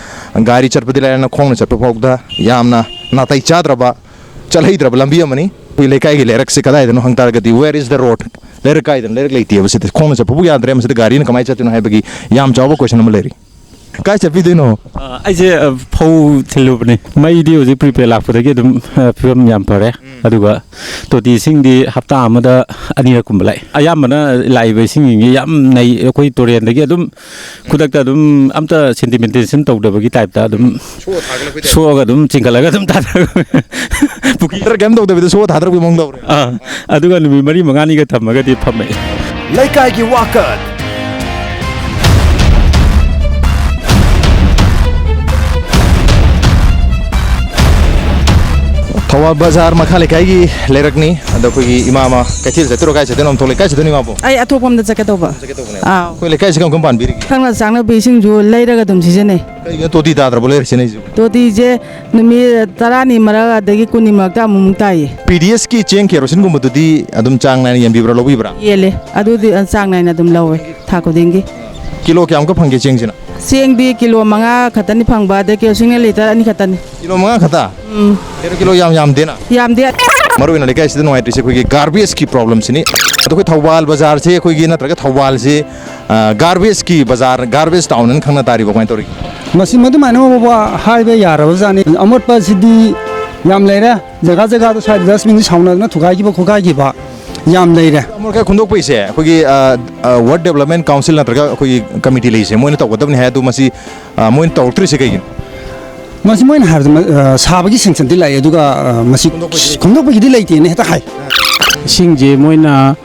ꯒꯥꯔꯤ ꯆꯠꯄꯗꯤ ꯂꯥꯏꯔꯅ ꯈꯣꯡꯅ ꯆꯠꯄ ꯐꯥꯎꯗ ꯌꯥꯝꯅ ꯅꯥꯇꯩ ꯆꯥꯗ꯭ꯔꯕ, ꯆꯠꯍꯩꯗ꯭ꯔꯕ ꯂꯝꯕꯤ ꯑꯃꯅꯤ꯫ ꯑꯩꯈꯣꯏ ꯂꯩꯀꯥꯏꯒꯤ ꯂꯩꯔꯛꯁꯤ ꯀꯗꯥꯏꯗꯅꯣ ꯍꯪ ꯇꯥꯔꯒꯗꯤ, "Where is the road?" ꯂꯩꯔꯛ ꯀꯥꯏꯗꯅ ꯂꯩꯔꯛ ꯂꯩꯇꯦꯕ ꯁꯤꯗ, ꯈꯣꯡꯅ ꯆꯠꯄꯕꯨ ꯌꯥꯗ꯭ꯔꯦ, ꯃꯁꯤꯗ ꯒꯥꯔꯤꯅ ꯀꯃꯥꯏꯅ ꯆꯠꯇꯣꯏꯅꯣ ꯍꯥꯏꯕꯒꯤ ꯌꯥꯝ ꯆꯥꯎꯕ ꯀꯣꯏꯁꯟ ꯑꯃ ꯂꯩꯔꯤ꯫ ꯀꯥꯏ ꯆꯠꯄꯤꯗꯣꯏꯅꯣ? ꯑ, ꯑꯩꯁꯦ, ꯑ, ꯐꯧ ꯊꯤꯜꯂꯨꯕꯅꯦ꯫ ꯃꯩꯗꯤ ꯍꯧꯖꯤꯛ ꯄ꯭ꯔꯤꯄꯦꯗ ꯂꯥꯛꯄꯗꯒꯤ ꯑꯗꯨꯝ, ꯑ, ꯐꯤꯕꯝ ꯌꯥꯝ ꯐꯔꯦ꯫ ꯎꯝ꯫ ꯑꯗꯨꯒ ꯇꯣꯇꯤ ꯏꯁꯤꯡꯗꯤ ꯍꯞꯇꯥ ꯑꯃꯗ ꯑꯅꯤꯔꯛꯀꯨꯝꯕ ꯂꯥꯛꯑꯦ꯫ ꯑꯌꯥꯝꯕꯅ ꯂꯥꯛꯏꯕ ꯏꯁꯤꯡꯁꯤꯡꯁꯦ ꯌꯥꯝ ꯅꯩ꯫ ꯑꯩꯈꯣꯏ ꯇꯨꯔꯦꯟꯗꯒꯤ ꯑꯗꯨꯝ ꯈꯨꯗꯛꯇ ꯑꯗꯨꯝ ꯑꯝꯇ ꯁꯦꯟꯇꯤꯃꯦꯟꯇꯦꯁꯟ ꯇꯧꯗꯕꯒꯤ ꯇꯥꯏꯞꯇ ꯑꯗꯨꯝ ꯁꯣꯛꯑ ꯊꯥꯒꯠꯂꯛꯄꯩ ꯇꯥꯏꯞ꯫ ꯁꯣꯛꯑꯒ ꯑꯗꯨꯝ ꯆꯤꯡꯈꯠꯂꯒ ꯑꯗꯨꯝ ꯊꯥꯗꯔꯛꯄ꯫ ꯄꯨꯈ꯭ꯔꯤ ꯈꯔ ꯀꯩꯝ ꯇꯧꯗꯕꯤꯗ ꯁꯣꯛꯑ ꯊꯥꯗꯔꯛꯄꯒꯤ ꯃꯑꯣꯡ ꯇꯧꯔꯦ꯫ ꯑꯥ, ꯑꯗꯨꯒ ꯅꯨꯃꯤꯠ ꯃꯔꯤ ꯃꯉꯥꯅꯤꯒ ꯊꯝꯃꯒꯗꯤ ꯐꯝꯃꯛꯑꯦ꯫ ꯂꯩꯀꯥꯏꯒꯤ ꯋꯥꯀꯠ꯫ ꯊꯧꯕꯥꯜ ꯕꯖꯥꯔ ꯃꯈꯥ ꯂꯩꯀꯥꯏꯒꯤ ꯂꯩꯔꯛꯅꯤ꯫ ꯑꯗꯣ ꯑꯩꯈꯣꯏꯒꯤ ꯏꯃꯥ ꯑꯃ ꯀꯩꯊꯦꯜ ꯆꯠꯇꯣꯏꯔꯣ, ꯀꯥꯏ ꯆꯠꯇꯣꯏꯅꯣ? ꯑꯃ ꯊꯣꯛꯂꯛꯑꯦ꯫ ꯀꯥꯏ ꯆꯠꯇꯣꯏꯅꯣ, ꯏꯃꯥꯕꯣ? ꯑꯩ ꯑꯊꯣꯛꯄꯝꯗ ꯆꯠꯀꯦ ꯇꯧꯕ꯫ ꯆꯠꯀꯦ ꯇꯧꯕꯅꯦ꯫ ꯑꯥꯎ꯫ ꯑꯩꯈꯣꯏ ꯂꯩꯀꯥꯏꯁꯤ ꯀꯔꯝ ꯀꯔꯝ ꯄꯥꯟꯕꯤꯔꯤꯒꯦ? ꯈꯪꯅ ꯆꯥꯟꯅꯕ ꯏꯁꯤꯡꯁꯨ ꯂꯩꯔꯒ ꯑꯗꯨꯝ ꯁꯤꯖꯤꯟꯅꯩ꯫ ꯀꯩꯒꯤꯅꯣ ꯇꯣꯇꯤ ꯇꯥꯗ꯭ꯔꯕꯣ ꯂꯩꯔꯛꯁꯤꯅ ꯑꯩꯁꯤꯕꯨ? ꯇꯣꯇꯤꯁꯦ ꯅꯨꯃꯤꯠ ꯇꯔꯥꯅꯤ ꯃꯔꯛ ꯑꯗꯒꯤ ꯀꯨꯟꯅꯤ ꯃꯔꯛꯇ ꯑꯃꯨꯛꯃꯨꯛ ꯇꯥꯏꯌꯦ꯫ ꯄꯤ ꯗꯤ ꯑꯦꯁꯀꯤ ꯆꯦꯡ ꯀꯦꯔꯣꯁꯤꯟꯒꯨꯝꯕꯗꯨꯗꯤ ꯑꯗꯨꯝ ꯆꯥꯡ ꯅꯥꯏꯅ ꯌꯦꯟꯕꯤꯕ꯭ꯔꯥ, ꯂꯧꯕꯤꯕ꯭ꯔꯥ? ꯌꯦꯜꯂꯦ꯫ ꯑꯗꯨꯗꯤ, ꯑ, ꯆꯥꯡ ꯅꯥꯏꯅ ꯑꯗꯨꯝ ꯂꯧꯋꯦ ꯊꯥ ꯈꯨꯗꯤꯡꯒꯤ꯫ ꯀꯤꯂꯣ ꯀꯌꯥꯃꯨꯛꯀ ꯐꯪꯒꯦ ꯆꯦꯡꯁꯤꯅ? ꯆꯦꯡꯗꯤ ꯀꯤꯂꯣ ꯃꯉꯥ ꯈꯛꯇꯅꯤ ꯐꯪꯕ, ꯑꯗꯩ ꯀꯦꯔꯣꯁꯤꯟꯅ ꯂꯤꯇꯔ ꯑꯅꯤ ꯈꯛꯇꯅꯤ꯫ ꯀꯤꯂꯣ ꯃꯉꯥ ꯈꯛꯇ? ꯎꯝ꯫ ꯀꯩꯅꯣ, ꯀꯤꯂꯣ ꯌꯥꯝ ꯌꯥꯝꯗꯦꯅ? ꯌꯥꯝꯗꯦ꯫ ꯃꯔꯨ ꯑꯣꯏꯅ ꯂꯩꯀꯥꯏꯁꯤꯗ ꯅꯨꯡꯉꯥꯏꯇ꯭ꯔꯤꯁꯦ ꯑꯩꯈꯣꯏꯒꯤ ꯒꯥꯔꯕꯦꯖꯀꯤ ꯄ꯭ꯔꯣꯕ꯭ꯂꯦꯝꯁꯤꯅꯤ꯫ ꯑꯗꯣ ꯑꯩꯈꯣꯏ ꯊꯧꯕꯥꯜ ꯕꯖꯥꯔꯁꯦ ꯑꯩꯈꯣꯏꯒꯤ, ꯅꯠꯇ꯭ꯔꯒ ꯊꯧꯕꯥꯜꯁꯤ, ꯑ, ꯒꯥꯔꯕꯦꯖꯀꯤ ꯕꯖꯥꯔ, ꯒꯥꯔꯕꯦꯖ ꯇꯥꯎꯟ ꯍꯥꯏꯅ ꯈꯪꯅ ꯇꯥꯔꯤꯕ, ꯀꯃꯥꯏꯅ ꯇꯧꯔꯤꯒꯦ? ꯃꯁꯤ ꯃꯗꯨꯃꯥꯏꯅ ꯍꯥꯏꯕ ꯌꯥꯔꯕꯖꯥꯠꯅꯤ꯫ ꯑꯃꯣꯠꯄꯁꯤꯗꯤ ꯌꯥꯝ ꯂꯩꯔꯦ꯫ ꯖꯒꯥ ꯖꯒꯥꯗ ꯁ꯭ꯋꯥꯏꯗ ꯗꯁꯕꯤꯟꯁꯤ ꯁꯥꯎꯅꯗꯅ ꯊꯨꯒꯥꯏꯈꯤꯕ ꯈꯣꯠꯀꯥꯏꯈꯤꯕ ꯌꯥꯝ ꯂꯩꯔꯦ꯫ ꯑꯃꯣꯠ ꯑꯀꯥꯏ ꯈꯨꯟꯗꯣꯛꯄꯩꯁꯦ ꯑꯩꯈꯣꯏꯒꯤ, ꯑ, ꯑ, ꯋꯥꯔꯗ ꯗꯦꯕꯂꯞꯃꯦꯟ ꯀꯥꯎꯟꯁꯤꯜ ꯅꯠꯇ꯭ꯔꯒ ꯑꯩꯈꯣꯏꯒꯤ ꯀꯃꯤꯇꯤ ꯂꯩꯁꯦ, ꯃꯣꯏꯅ ꯇꯧꯒꯗꯕꯅꯤ ꯍꯥꯏ, ꯑꯗꯨ ꯃꯁꯤ, ꯑ, ꯃꯣꯏꯅ ꯇꯧꯔꯛꯇ꯭ꯔꯤꯁꯦ ꯀꯩꯒꯤꯅꯣ? ꯃꯁꯤ ꯃꯣꯏꯅ ꯍꯥꯏꯕꯗ, ꯑ, ꯁꯥꯕꯒꯤ ꯁꯦꯡꯁꯟꯗꯤ ꯂꯥꯛꯑꯦ, ꯑꯗꯨꯒ, ꯑ, ꯃꯁꯤ ꯈꯨꯟꯗꯣꯛꯄꯒꯤꯗꯤ ꯂꯩꯇꯦꯅ ꯍꯦꯛꯇ ꯍꯥꯏ꯫ ꯏꯁꯤꯡꯁꯦ ꯃꯣꯏꯅ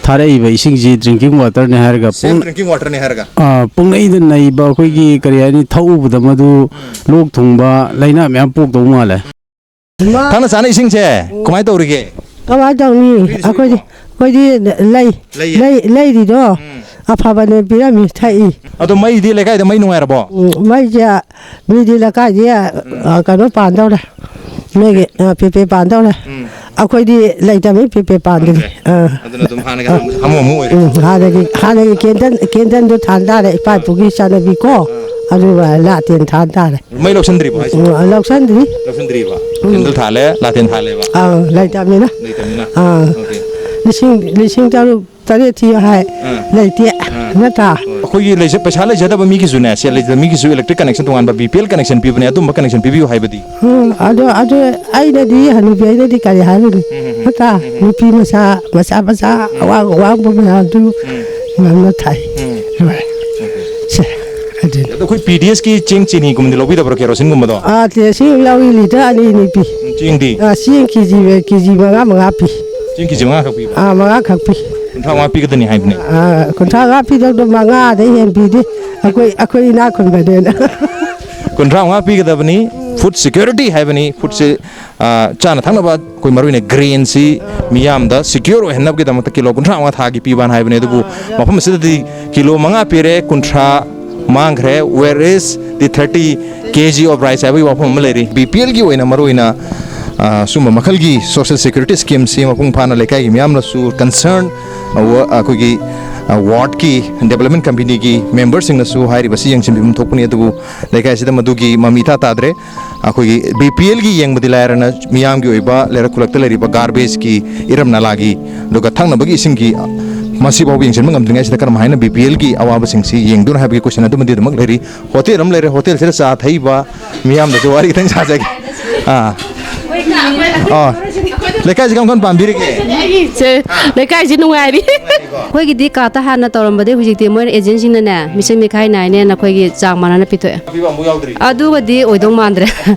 ꯊꯥꯔꯛꯏꯕ ꯏꯁꯤꯡꯁꯤ ꯗ꯭ꯔꯤꯡꯀꯤꯡ ꯋꯥꯇꯔꯅꯦ ꯍꯥꯏꯔꯒ ꯁꯦꯐ ꯄꯨꯡ-, ꯗ꯭ꯔꯤꯡꯀꯤꯡ ꯋꯥꯇꯔꯅꯦ ꯍꯥꯏꯔꯒ꯫ ꯑ, ꯄꯨꯡꯅꯩꯗ ꯅꯩꯕ ꯑꯩꯈꯣꯏꯒꯤ, ꯀꯔꯤ ꯍꯥꯏꯅꯤ, ꯊꯛꯎꯕꯗ ꯃꯗꯨ ꯂꯣꯛ ꯊꯨꯡꯕ ꯂꯥꯏꯅꯥ ꯃꯌꯥꯝ ꯄꯣꯛꯇꯧ ꯃꯥꯜꯂꯦ꯫ ꯊꯛꯅ ꯆꯥꯅ ꯏꯁꯤꯡꯁꯦ ꯀꯃꯥꯏꯅ ꯇꯧꯔꯤꯒꯦ? ꯀꯃꯥꯏꯅ ꯇꯧꯅꯤ? ꯐ꯭ꯔꯤꯗ ꯑꯩꯈꯣꯏꯗꯤ, ꯁꯨꯝ ꯑꯩꯈꯣꯏꯗꯤ ꯂꯩ-, ꯂꯩꯌꯦ꯫ ꯂꯩ-, ꯂꯩꯔꯤꯗꯣ ꯎꯝ꯫ ꯑꯐꯕꯅꯦ ꯄꯤꯔꯝꯃꯤ, ꯊꯛꯏ꯫ ꯑꯗꯣ ꯃꯩꯗꯤ ꯂꯩꯀꯥꯏꯗ ꯃꯩ ꯅꯨꯡꯉꯥꯏꯔꯕꯣ? ꯎꯝ, ꯃꯩꯁꯦ ꯃꯤꯗꯤ ꯂꯩꯀꯥꯏꯗꯤ, ꯎꯝ꯫ ꯑ, ꯀꯩꯅꯣ ꯄꯥꯟꯗꯧꯔꯦ, ꯃꯩꯒꯤ, ꯑ, ꯄꯤꯄꯦ ꯄꯥꯟꯗꯧꯔꯦ꯫ ꯎꯝ꯫ ꯑꯩꯈꯣꯏꯗꯤ ꯂꯩꯇꯕꯅꯤ, ꯄꯤꯄꯦ ꯄꯥꯟꯗ꯭ꯔꯤ꯫ ꯄꯥꯟꯗ꯭ꯔꯦ꯫ ꯑꯥ꯫ ꯑꯗꯨꯅ ꯑꯗꯨꯝ ꯍꯥꯟꯅꯒꯤ ꯍꯥꯃꯨ ꯍꯥꯃꯨ ꯑꯣꯏꯔꯦ꯫ ꯎꯝ, ꯍꯥꯟꯅꯒꯤ, ꯍꯥꯟꯅꯒꯤ ꯀꯦꯟꯗꯜ, ꯀꯦꯟꯗꯜꯗꯣ ꯊꯥꯟ ꯇꯥꯔꯦ, ꯏꯄꯥ ꯏꯄꯨꯒꯤ ꯆꯠꯅꯕꯤꯀꯣ꯫ ꯑꯥ꯫ ꯑꯗꯨꯒ ꯂꯥꯇꯦꯟ ꯊꯥꯟ ꯇꯥꯔꯦ꯫ ꯃꯩ ꯂꯧꯁꯟꯗ꯭ꯔꯤꯕꯣ ꯍꯥꯏꯁꯦ? ꯎꯝ, ꯂꯧꯁꯟꯗ꯭ꯔꯤ꯫ ꯂꯧꯁꯟꯗ꯭ꯔꯤꯕ? ꯎꯝ꯫ Candle ꯊꯥꯜꯂꯦ, lantern ꯊꯥꯜꯂꯦꯕ? ꯑꯥ, ꯂꯩꯇꯕꯅꯤꯅ꯫ ꯂꯩꯇꯕꯅꯤꯅ? ꯑꯥ꯫ ꯑꯣꯀꯦ꯫ ꯂꯤꯁꯤꯡ ꯂꯤꯁꯤꯡ ꯇꯔꯨꯛ ꯇꯔꯦꯠ ꯊꯤꯌꯨ ꯍꯥꯏ꯫ ꯎꯝ꯫ ꯂꯩꯇꯦ꯫ ꯎꯝ꯫ ꯅꯠꯇ꯭ꯔꯥ? ꯑꯩꯈꯣꯏꯒꯤ ꯂꯩꯖ-, ꯄꯩꯁꯥ ꯂꯩꯖꯗꯕ ꯃꯤꯒꯤꯁꯨꯅꯦ, ꯁꯦꯜ ꯂꯩꯖꯗꯕ ꯃꯤꯒꯤꯁꯨ electric connection ꯇꯣꯉꯥꯟꯕ B P L connection ꯄꯤꯕꯅꯦ, ꯑꯗꯨꯝꯕ connection ꯄꯤꯕꯤꯌꯨ ꯍꯥꯏꯕꯗꯤ? ꯎꯝ, ꯑꯗꯨ ꯑꯗꯨ ꯑꯩꯅꯗꯤ, ꯍꯅꯨꯕꯤ ꯑꯩꯅꯗꯤ ꯀꯔꯤ ꯍꯥꯏꯔꯨꯅꯤ? ꯎꯝ, ꯎꯝ, ꯎꯝ꯫ ꯅꯠꯇ꯭ꯔꯥ? ꯎꯝ, ꯎꯝ꯫ ꯅꯨꯄꯤ ꯃꯆꯥ ꯃꯆꯥ ꯃꯆꯥ ꯎꯝ꯫ ꯑꯋꯥꯡ ꯑꯋꯥꯡꯕ ꯃꯌꯥꯝꯗꯨ ꯎꯝ꯫ ꯉꯝꯅ ꯊꯥꯏ꯫ ꯎꯝ꯫ ꯂꯣꯏꯔꯦ꯫ ꯁꯦ꯫ ꯑꯗꯨꯅꯤ꯫ ꯑꯗꯣ ꯑꯩꯈꯣꯏ P D S ꯀꯤ ꯆꯦꯡ ꯆꯤꯅꯤꯒꯨꯝꯕꯗꯤ ꯂꯧꯕꯤꯗꯕ꯭ꯔꯣ, ꯀꯦꯔꯣꯁꯤꯟꯒꯨꯝꯕꯗꯣ? ꯑꯥ, ꯆꯦ-, ꯆꯦꯡ ꯂꯧꯏ, ꯂꯤꯇꯔ ꯑꯅꯤ ꯑꯅꯤ ꯄꯤ꯫ ꯎꯝ, ꯆꯦꯡꯗꯤ? ꯑꯥ, ꯆꯦꯡ ꯀꯦ ꯖꯤ, ꯀꯦ ꯖꯤ ꯃꯉꯥ ꯃꯉꯥ ꯄꯤ꯫ ꯆꯦꯡ ꯀꯦ ꯖꯤ ꯃꯉꯥ ꯈꯛ ꯄꯤꯕ? ꯑꯥ, ꯃꯉꯥ ꯈꯛ ꯄꯤ꯫ ꯀꯨꯟꯊ꯭ꯔꯥ ꯃꯉꯥ ꯄꯤꯒꯗꯅꯤ ꯍꯥꯏꯕꯅꯦ꯫ ꯑꯥ, ꯀꯨꯟꯊ꯭ꯔꯥ ꯃꯉꯥ ꯄꯤꯗꯧꯗꯣ ꯃꯉꯥꯗꯩ ꯍꯦꯟ ꯄꯤꯗꯦ꯫ ꯑꯩꯈꯣꯏ, ꯑꯩꯈꯣꯏ ꯏꯅꯥꯛ ꯈꯨꯟꯕꯅꯦꯅ꯫ ꯀꯨꯟꯊ꯭ꯔꯥ ꯃꯉꯥ ꯄꯤꯒꯗꯕꯅꯤ꯫ Food security ꯍꯥꯏꯕꯅꯤ꯫ Foodꯁꯦ, ꯑꯥ, ꯆꯥꯅ ꯊꯛꯅꯕ ꯑꯩꯈꯣꯏ ꯃꯔꯨ ꯑꯣꯏꯅ grainꯁꯤ ꯃꯤꯌꯥꯝꯗ secure ꯑꯣꯏꯍꯟꯅꯕꯒꯤꯗꯃꯛꯇ ꯀꯤꯂꯣ ꯀꯨꯟꯊ꯭ꯔꯥ ꯃꯉꯥ ꯊꯥꯒꯤ ꯄꯤꯕꯅ ꯍꯥꯏꯕꯅꯦ꯫ ꯑꯗꯨꯕꯨ ꯃꯐꯝ ꯑꯁꯤꯗꯗꯤ ꯀꯤꯂꯣ ꯃꯉꯥ ꯄꯤꯔꯦ, ꯀꯨꯟꯊ꯭ꯔꯥ ꯃꯥꯡꯈ꯭ꯔꯦ꯫ Where is the thirty K G of rice ꯍꯥꯏꯕꯒꯤ ꯋꯥꯐꯝ ꯑꯃ ꯂꯩꯔꯤ꯫ B P L ꯒꯤ ꯑꯣꯏꯅ ꯃꯔꯨ ꯑꯣꯏꯅ, ꯑ, ꯁꯨꯝꯕ ꯃꯈꯜꯒꯤ social security schemeꯁꯤ ꯃꯄꯨꯡ ꯐꯥꯅ ꯂꯩꯀꯥꯏꯒꯤ ꯃꯤꯌꯥꯝꯅꯁꯨ, concern, ꯑ, ꯋ-, ꯑꯩꯈꯣꯏꯒꯤ, ꯑ, wardꯀꯤ development committeeꯒꯤ memberꯁꯤꯡꯅꯁꯨ ꯍꯥꯏꯔꯤꯕꯁꯤ ꯌꯦꯡꯁꯤꯟꯕꯤꯐꯝ ꯊꯣꯛꯄꯅꯤ꯫ ꯑꯗꯨꯕꯨ ꯂꯩꯀꯥꯏꯁꯤꯗ ꯃꯗꯨꯒꯤ ꯃꯃꯤ ꯏꯇꯥ ꯇꯥꯗ꯭ꯔꯦ꯫ ꯑꯩꯈꯣꯏꯒꯤ B P Lꯒꯤ ꯌꯦꯡꯕꯗꯤ ꯂꯥꯏꯔꯅ, ꯃꯤꯌꯥꯝꯒꯤ ꯑꯣꯏꯕ ꯂꯩꯔꯛ ꯈꯨꯜꯂꯛꯇ ꯂꯩꯔꯤꯕ garbageꯀꯤ, ꯏꯔꯝ ꯅꯂꯥꯒꯤ, ꯑꯗꯨꯒ ꯊꯛꯅꯕꯒꯤ ꯏꯁꯤꯡꯒꯤ, ꯃꯁꯤꯐꯥꯎꯕ ꯌꯦꯡꯁꯤꯟꯕ ꯉꯝꯗ꯭ꯔꯤꯉꯩꯁꯤꯗ ꯀꯔꯝ ꯍꯥꯏꯅ B P Lꯒꯤ ꯑꯋꯥꯕꯁꯤꯡꯁꯤ ꯌꯦꯡꯗꯣꯏꯅꯣ ꯍꯥꯏꯕꯒꯤ question ꯑꯗꯨꯃꯗꯤ ꯑꯗꯨꯃꯛ ꯂꯩꯔꯤ꯫ Hotel ꯑꯃ ꯂꯩꯔꯦ, hotelꯁꯤꯗ ꯆꯥ ꯊꯛꯏꯕ ꯃꯤꯌꯥꯝꯗꯁꯨ ꯋꯥꯔꯤ ꯈꯤꯇꯪ ꯁꯥꯖꯒꯦ꯫ ꯑꯥ꯫ ꯑꯥ꯫ ꯂꯩꯀꯥꯏꯁꯤ ꯀꯔꯝ ꯀꯔꯝ ꯄꯥꯝꯕꯤꯔꯤꯒꯦ? ꯑꯩꯁꯦ ꯂꯩꯀꯥꯏꯁꯤ ꯅꯨꯡꯉꯥꯏꯔꯤ꯫ ꯑꯩꯈꯣꯏꯒꯤꯗꯤ ꯀꯥꯔꯠꯇ ꯍꯥꯟꯅ ꯇꯧꯔꯝꯕꯗꯤ ꯍꯧꯖꯤꯛꯇꯤ ꯃꯣꯏꯅ agentꯁꯤꯡꯅꯅꯦ ꯃꯤꯁꯤꯡ ꯃꯤꯈꯥꯏ ꯅꯥꯏꯅꯦꯅ ꯑꯩꯈꯣꯏꯒꯤ ꯆꯥꯡ ꯃꯥꯟꯅꯅ ꯄꯤꯊꯣꯛꯑꯦ꯫ ꯑꯄꯤꯕ ꯑꯃꯨꯛ ꯌꯥꯎꯗ꯭ꯔꯤ? ꯑꯗꯨꯒꯗꯤ ꯑꯣꯏꯗꯧ ꯃꯥꯟꯗ꯭ꯔꯦ꯫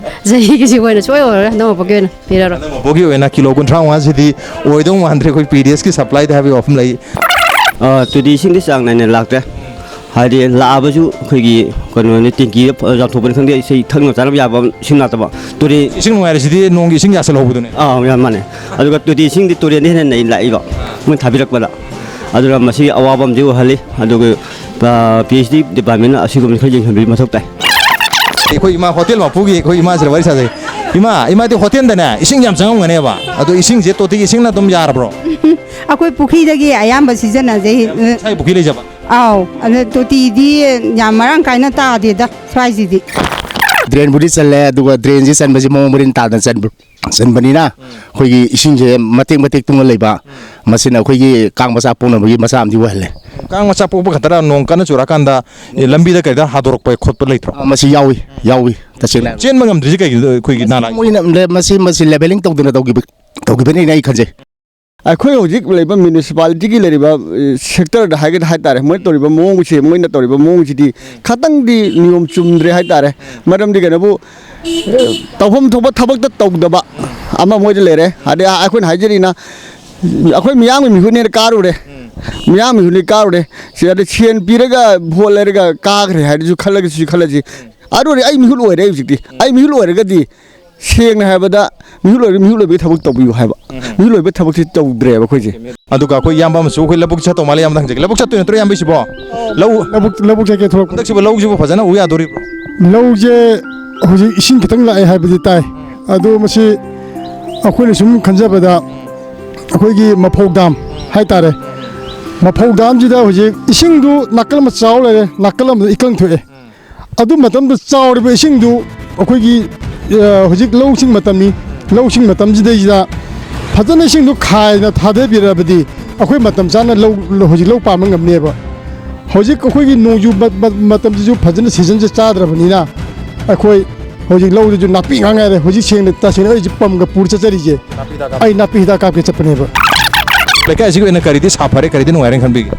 ꯆꯍꯤꯒꯤꯁꯤ ꯑꯣꯏꯅ ꯁꯨꯡꯑꯣꯏ ꯑꯣꯏꯔꯔꯣꯏ, ꯍꯟꯗꯛ ꯃꯄꯣꯛꯀꯤ ꯑꯣꯏꯅ ꯄꯤꯔꯔꯣꯏ꯫ ꯍꯟꯗꯛ ꯃꯄꯣꯛꯀꯤ ꯑꯣꯏꯅ ꯀꯤꯂꯣ ꯀꯨꯟꯊ꯭ꯔꯥ ꯃꯉꯥꯁꯤꯗꯤ ꯑꯣꯏꯗꯧ ꯃꯥꯟꯗ꯭ꯔꯦ꯫ ꯑꯩꯈꯣꯏ P D Sꯀꯤ supplyꯗ ꯍꯥꯏꯕꯒꯤ ꯋꯥꯐꯝ ꯂꯩ꯫ ꯑ, ꯇꯣꯇꯤ ꯏꯁꯤꯡꯗꯤ ꯆꯥꯡ ꯅꯥꯏꯅ ꯂꯥꯛꯇ꯭ꯔꯦ꯫ ꯍꯥꯏꯗꯤ ꯂꯥꯛꯑꯕꯁꯨ ꯑꯩꯈꯣꯏꯒꯤ ꯀꯩꯅꯣꯅꯤ, ꯇꯦꯡꯀꯤꯗ ꯌꯥꯟꯊꯣꯛꯄꯅꯤ ꯈꯪꯗꯦ, ꯏꯁꯩ ꯊꯛꯅ ꯆꯥꯅꯕ ꯌꯥꯕ ꯏꯁꯤꯡ ꯂꯥꯛꯇꯕ꯫ ꯇꯨꯔꯦꯟ ꯏꯁꯤꯡ ꯅꯨꯡꯉꯥꯏꯔꯤꯁꯤꯗꯤ ꯅꯣꯡꯒꯤ ꯏꯁꯤꯡ ꯌꯥꯁꯜꯍꯧꯕꯗꯨꯅꯦ꯫ ꯑꯥ, ꯌꯥꯝ ꯃꯥꯟꯅꯩ꯫ ꯑꯗꯨꯒ ꯇꯣꯇꯤ ꯏꯁꯤꯡꯗꯤ ꯇꯨꯔꯦꯟꯗ ꯍꯦꯟꯅ ꯅꯩ ꯂꯥꯛꯏꯕ, ꯃꯣꯏ ꯊꯥꯕꯤꯔꯛꯄꯗ꯫ ꯑꯗꯨꯅ ꯃꯁꯤ ꯑꯋꯥꯕ ꯑꯃꯗꯤ ꯑꯣꯏꯍꯜꯂꯤ꯫ ꯑꯗꯨꯒ, ꯑ, P H D departmentꯅ ꯑꯁꯤꯒꯨꯝꯕꯁꯤ ꯈꯔ ꯌꯦꯡꯁꯤꯟꯕꯤꯕ ꯃꯊꯧ ꯇꯥꯏ꯫ ꯑꯩꯈꯣꯏ ꯏꯃꯥ ꯍꯣꯇꯦꯜ ꯃꯄꯨꯒꯤ, ꯑꯩꯈꯣꯏ ꯏꯃꯥꯁꯤꯗ ꯋꯥꯔꯤ ꯁꯥꯖꯩ꯫ ꯏꯃꯥ, ꯏꯃꯥꯗꯤ ꯍꯣꯇꯦꯜꯗꯅꯦ ꯏꯁꯤꯡ ꯌꯥꯝ ꯆꯪꯉꯝꯒꯅꯦꯕ, ꯑꯗꯣ ꯏꯁꯤꯡꯁꯦ ꯇꯣꯇꯤꯒꯤ ꯏꯁꯤꯡꯅ ꯑꯗꯨꯝ ꯌꯥꯔꯕ꯭ꯔꯣ? ꯑꯩꯈꯣꯏ ꯄꯨꯈ꯭ꯔꯤꯗꯒꯤ ꯑꯌꯥꯝꯕ ꯁꯤꯖꯤꯟꯅꯖꯩ꯫ ꯏꯁꯥꯒꯤ ꯄꯨꯈ꯭ꯔꯤ ꯂꯩꯖꯕ? ꯑꯥꯎ, ꯑꯗ ꯇꯣꯇꯤꯗꯤ ꯌꯥꯝ ꯃꯔꯥꯡ ꯀꯥꯏꯅ ꯇꯥꯗꯦꯗ ꯁ꯭ꯋꯥꯏꯁꯤꯗꯤ꯫ ꯗ꯭ꯔꯦꯟꯕꯨꯗꯤ ꯆꯜꯂꯦ, ꯑꯗꯨꯒ ꯗ꯭ꯔꯦꯟꯁꯤ ꯆꯟꯕꯁꯤ ꯃꯑꯣꯡ ꯃꯔꯤꯟ ꯇꯥꯅ ꯆꯟꯕ, ꯆꯟꯕꯅꯤꯅ ꯑꯩꯈꯣꯏꯒꯤ ꯏꯁꯤꯡꯁꯦ ꯃꯇꯦꯛ ꯃꯇꯦꯛ ꯇꯨꯡꯉ ꯂꯩꯕ, ꯃꯁꯤꯅ ꯑꯩꯈꯣꯏꯒꯤ ꯀꯥꯡ ꯃꯆꯥ ꯄꯣꯛꯅꯕꯒꯤ ꯃꯆꯥ ꯑꯃꯗꯤ ꯑꯣꯏꯍꯜꯂꯦ꯫ ꯀꯥꯡ ꯃꯆꯥ ꯄꯣꯛꯄ ꯈꯛꯇꯔ, ꯅꯣꯡ ꯀꯟꯅ ꯆꯨꯔꯛꯑꯀꯥꯟꯗ, ꯑꯦ, ꯂꯝꯕꯤꯗ ꯀꯩꯗ ꯍꯥꯗꯣꯔꯛꯄ ꯈꯣꯠꯄ ꯂꯩꯇ꯭ꯔꯣ? ꯑ, ꯃꯁꯤ ꯌꯥꯎꯏ, ꯌꯥꯎꯏ, ꯇꯁꯦꯡꯅ꯫ ꯆꯦꯟꯕ ꯉꯝꯗ꯭ꯔꯤꯁꯦ ꯀꯩꯒꯤꯅꯣ? ꯑꯩꯈꯣꯏꯒꯤ ꯃꯁꯤ ꯅꯥꯂꯥ ꯃꯣꯏꯅ ꯂꯦ-, ꯃꯁꯤ, ꯃꯁꯤ levelling ꯇꯧꯗꯅ ꯇꯧꯈꯤꯕ, ꯇꯧꯈꯤꯕꯅꯤꯅ ꯑꯩ ꯈꯟꯖꯩ꯫ ꯑꯩꯈꯣꯏ ꯍꯧꯖꯤꯛ ꯂꯩꯕ municipality ꯒꯤ ꯂꯩꯔꯤꯕ, ꯑꯦ, sector ꯗ ꯍꯥꯏꯒꯗ꯭ꯔꯥ ꯍꯥꯏꯇꯥꯔꯦ, ꯃꯣꯏꯅ ꯇꯧꯔꯤꯕ ꯃꯑꯣꯡꯁꯦ, ꯃꯣꯏꯅ ꯇꯧꯔꯤꯕ ꯃꯑꯣꯡꯁꯤꯗꯤ ꯈꯇꯪꯗꯤ ꯅꯤꯌꯣꯝ ꯆꯨꯝꯗ꯭ꯔꯦ ꯍꯥꯏꯇꯥꯔꯦ꯫ ꯃꯔꯝꯗꯤ ꯀꯩꯅꯣꯕꯨ, ꯑꯦ, ꯇꯧꯐꯝ ꯊꯣꯛꯄ ꯊꯕꯛꯇ ꯇꯧꯗꯕ ꯑꯃ ꯃꯣꯏꯗ ꯂꯩꯔꯦ꯫ ꯑꯗꯩ ꯑꯩꯈꯣꯏꯅ ꯍꯥꯏꯖꯔꯤꯅ, ꯑꯩꯈꯣꯏ ꯃꯤꯌꯥꯝꯒꯤ ꯃꯤꯍꯨꯠꯅꯦꯅ ꯀꯥꯔꯨꯔꯦ꯫ ꯃꯤꯌꯥꯝꯒꯤ ꯃꯤꯍꯨꯠꯅꯦ ꯀꯥꯔꯨꯔꯦ꯫ ꯁꯤ ꯑꯗ ꯁꯦꯟ ꯄꯤꯔꯒ ꯚꯣꯠ ꯂꯩꯔꯒ ꯀꯥꯈ꯭ꯔꯦ ꯍꯥꯏꯔꯁꯨ ꯈꯜꯂꯒ ꯁꯤ ꯈꯜꯂꯁꯤ꯫ ꯑꯗꯨꯗꯤ ꯑꯩ ꯃꯤꯍꯨꯠ ꯑꯣꯏꯔꯦ ꯍꯧꯖꯤꯛꯇꯤ꯫ ꯑꯩ ꯃꯤꯍꯨꯠ ꯑꯣꯏꯔꯒꯗꯤ ꯁꯦꯡꯅ ꯍꯥꯏꯕꯗ ꯃꯤꯍꯨꯠ ꯑꯣꯏꯔꯒ ꯃꯤꯍꯨꯠ ꯑꯣꯏꯕꯒꯤ ꯊꯕꯛ ꯇꯧꯕꯤꯌꯨ ꯍꯥꯏꯕ꯫ ꯃꯤꯍꯨꯠ ꯑꯣꯏꯕꯒꯤ ꯊꯕꯛꯁꯤ ꯇꯧꯗ꯭ꯔꯦꯕ ꯑꯩꯈꯣꯏꯁꯦ꯫ ꯑꯗꯨꯒ ꯑꯩꯈꯣꯏ ꯏꯌꯥꯝꯕ ꯑꯃꯁꯨ ꯑꯩꯈꯣꯏ ꯂꯧꯕꯨꯛ ꯆꯠꯇꯧ ꯃꯥꯜꯂꯦ, ꯏꯌꯥꯝꯕꯗ ꯍꯪꯖꯒꯦ꯫ ꯂꯧꯕꯨꯛ ꯆꯠꯇꯣꯏ ꯅꯠꯇ꯭ꯔꯣ, ꯏꯌꯥꯝꯕ ꯁꯤꯕꯣ? ꯂꯧ ꯂꯧꯕꯨꯛ, ꯂꯧꯕꯨꯛ ꯆꯠꯀꯦ ꯊꯣꯛꯂꯛꯄ꯫ ꯍꯟꯗꯛꯁꯤꯕꯨ ꯂꯧꯁꯤꯕꯨ ꯐꯖꯅ ꯎ ꯌꯥꯗꯣꯔꯤꯕ꯭ꯔꯣ? ꯂꯧꯁꯦ ꯍꯧꯖꯤꯛ ꯏꯁꯤꯡ ꯈꯤꯇꯪ ꯂꯥꯛꯑꯦ ꯍꯥꯏꯕꯗꯤ ꯇꯥꯏ꯫ ꯑꯗꯣ ꯃꯁꯤ ꯑꯩꯈꯣꯏꯅ ꯁꯨꯝ ꯈꯟꯖꯕꯗ ꯑꯩꯈꯣꯏꯒꯤ ꯃꯐꯧ ꯗꯥꯝ ꯍꯥꯏꯇꯥꯔꯦ, ꯃꯐꯧ ꯗꯥꯝꯁꯤꯗ ꯍꯧꯖꯤꯛ ꯏꯁꯤꯡꯗꯨ ꯅꯥꯀꯜ ꯑꯃ ꯆꯥꯎ ꯂꯩꯔꯦ, ꯅꯥꯀꯜ ꯑꯃꯗ ꯏꯀꯪ ꯊꯣꯛꯑꯦ꯫ ꯑꯗꯨ ꯃꯇꯝꯗ ꯆꯥꯎꯔꯤꯕ ꯏꯁꯤꯡꯗꯨ ꯑꯩꯈꯣꯏꯒꯤ, ꯑ, ꯍꯧꯖꯤꯛ ꯂꯧꯁꯤꯡ ꯃꯇꯝꯅꯤ꯫ ꯂꯧꯁꯤꯡ ꯃꯇꯝꯁꯤꯗꯩꯁꯤꯗ ꯐꯖꯅ ꯏꯁꯤꯡꯗꯨ ꯈꯥꯏꯅ ꯊꯥꯗꯕꯤꯔꯕꯗꯤ ꯑꯩꯈꯣꯏ ꯃꯇꯝ ꯆꯥꯅ ꯂꯧ, ꯍꯧꯖꯤꯛ ꯂꯧ ꯄꯥꯟꯕ ꯉꯝꯅꯦꯕ꯫ ꯍꯧꯖꯤꯛ ꯑꯩꯈꯣꯏꯒꯤ ꯅꯣꯡꯖꯨ ꯃ-, ꯃ-, ꯃꯇꯝꯁꯤꯁꯨ ꯐꯖꯅ season ꯁꯦ ꯆꯥꯗ꯭ꯔꯕꯅꯤꯅ ꯑꯩꯈꯣꯏ ꯍꯧꯖꯤꯛ ꯂꯧꯗꯨꯁꯨ ꯅꯥꯄꯤ ꯉꯥꯛ ꯉꯥꯏꯔꯦ꯫ ꯍꯧꯖꯤꯛ ꯁꯦꯡꯅ, ꯇꯁꯦꯡꯅ ꯑꯩꯁꯦ ꯄꯝꯒ ꯄꯨꯔ ꯆꯠꯆꯔꯤꯁꯦ꯫ ꯅꯥꯄꯤ ꯍꯤꯗꯥꯛ ꯀꯥꯞꯄꯤ꯫ ꯑꯩ ꯅꯥꯄꯤ ꯍꯤꯗꯥꯛ ꯀꯥꯞꯀꯦ ꯆꯠꯄꯅꯦꯕ꯫ ꯂꯩꯀꯥꯏꯁꯤꯒꯤ ꯑꯣꯏꯅ ꯀꯔꯤꯗꯤ ꯁꯥꯐꯔꯦ, ꯀꯔꯤꯗꯤ ꯅꯨꯡꯉꯥꯏꯔꯦꯅ ꯈꯟꯕꯤꯒꯦ?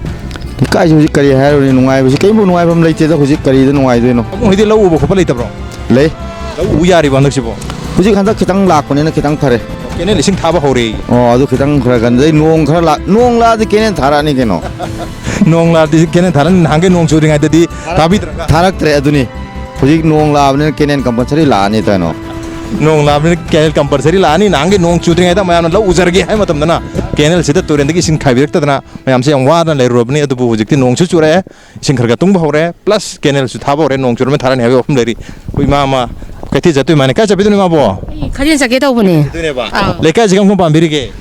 ꯂꯩꯀꯥꯏꯁꯤ ꯍꯧꯖꯤꯛ ꯀꯔꯤ ꯍꯥꯏꯔꯨꯅꯤ, ꯅꯨꯡꯉꯥꯏꯕꯁꯤ ꯀꯔꯤꯝꯕꯨ ꯅꯨꯡꯉꯥꯏꯐꯝ ꯂꯩꯇꯦꯗ꯫ ꯍꯧꯖꯤꯛ ꯀꯔꯤꯗ ꯅꯨꯡꯉꯥꯏꯗꯣꯏꯅꯣ? ꯄꯥꯕꯨꯡ ꯍꯣꯏꯗꯤ ꯂꯧ ꯎꯕ ꯈꯣꯠꯄ ꯂꯩꯇꯕ꯭ꯔꯣ? ꯂꯩ꯫ ꯂꯧ ꯎ ꯌꯥꯔꯤꯕꯣ ꯍꯟꯗꯛꯁꯤꯕꯣ? ꯍꯧꯖꯤꯛ ꯍꯟꯗꯛ ꯈꯤꯇꯪ ꯂꯥꯛꯄꯅꯤꯅ ꯈꯤꯇꯪ ꯐꯔꯦ꯫ ꯀꯦꯅꯦꯜ ꯏꯁꯤꯡ ꯊꯥꯕ ꯍꯧꯔꯦ꯫ ꯑꯣ, ꯑꯗꯨ ꯈꯤꯇꯪ ꯈꯔ ꯀꯟꯗꯩ ꯅꯣꯡ ꯈꯔ ꯂꯥꯛ-, ꯅꯣꯡ ꯂꯥꯛꯑꯗꯤ ꯀꯦꯅꯦꯜ ꯊꯥꯔꯛꯑꯅꯤ ꯀꯩꯅꯣ꯫ ꯅꯣꯡ ꯂꯥꯛꯑꯗꯤ ꯀꯦꯅꯦꯜ ꯊꯥꯔꯛꯑꯅꯤ, ꯅꯍꯥꯟꯈꯩ ꯅꯣꯡ ꯆꯨꯗ꯭ꯔꯤꯉꯩꯗꯗꯤ ꯊꯥꯔꯛ-, ꯊꯥꯕꯤꯗ꯭ꯔꯒ? ꯊꯥꯔꯛꯇ꯭ꯔꯦ, ꯑꯗꯨꯅꯤ꯫ ꯍꯧꯖꯤꯛ ꯅꯣꯡ ꯂꯥꯛꯑꯕꯅꯤꯅ ꯀꯦꯅꯦꯜ compulsory ꯂꯥꯛꯑꯅꯤ ꯀꯩꯅꯣ꯫ ꯅꯣꯡ ꯂꯥꯛꯑꯕꯅꯤꯅ ꯀꯦꯅꯦꯜ compulsory ꯂꯥꯛꯑꯅꯤ, ꯅꯍꯥꯟꯈꯩ ꯅꯣꯡ ꯆꯨꯗ꯭ꯔꯤꯉꯩꯗ ꯃꯌꯥꯝꯅ ꯂꯧ ꯎꯖꯔꯒꯦ ꯍꯥꯏꯕ ꯃꯇꯝꯗꯅ ꯀꯦꯅꯦꯜꯁꯤꯗ ꯇꯨꯔꯦꯟꯗꯒꯤ ꯏꯁꯤꯡ ꯈꯥꯏꯕꯤꯔꯛꯇꯗꯅ ꯃꯌꯥꯝꯁꯦ ꯌꯥꯝ ꯋꯥꯗꯅ ꯂꯩꯔꯨꯔꯕꯅꯤ꯫ ꯑꯗꯨꯕꯨ ꯍꯧꯖꯤꯛꯇꯤ ꯅꯣꯡꯁꯨ ꯆꯨꯔꯛꯑꯦ, ꯏꯁꯤꯡ ꯈꯔ ꯈꯔ ꯇꯨꯡꯕ ꯍꯧꯔꯦ, plus ꯀꯦꯅꯦꯜꯁꯨ ꯊꯥꯕ ꯍꯧꯔꯦ, ꯅꯣꯡ ꯆꯨꯔꯝꯃꯦ ꯊꯥꯔꯛꯑꯅꯤ ꯍꯥꯏꯕꯒꯤ ꯋꯥꯐꯝ ꯂꯩꯔꯤ꯫ ꯑꯩꯈꯣꯏ ꯏꯃꯥ ꯑꯃ ꯀꯩꯊꯦꯜ ꯆꯠꯇꯣꯏ ꯃꯥꯅꯦ꯫ ꯀꯥꯏ ꯆꯠꯄꯤꯗꯣꯏꯅꯣ ꯏꯃꯥꯕꯣ? ꯑꯩ ꯈꯖꯦꯜ ꯆꯠꯀꯦ ꯇꯧꯕꯅꯦ꯫ ꯑꯗꯨꯅꯦꯕ꯫ ꯑꯥ꯫ ꯂꯩꯀꯥꯏꯁꯤ ꯀꯔꯝ ꯀꯔꯝ ꯄꯥꯝꯕꯤꯔꯤꯒꯦ?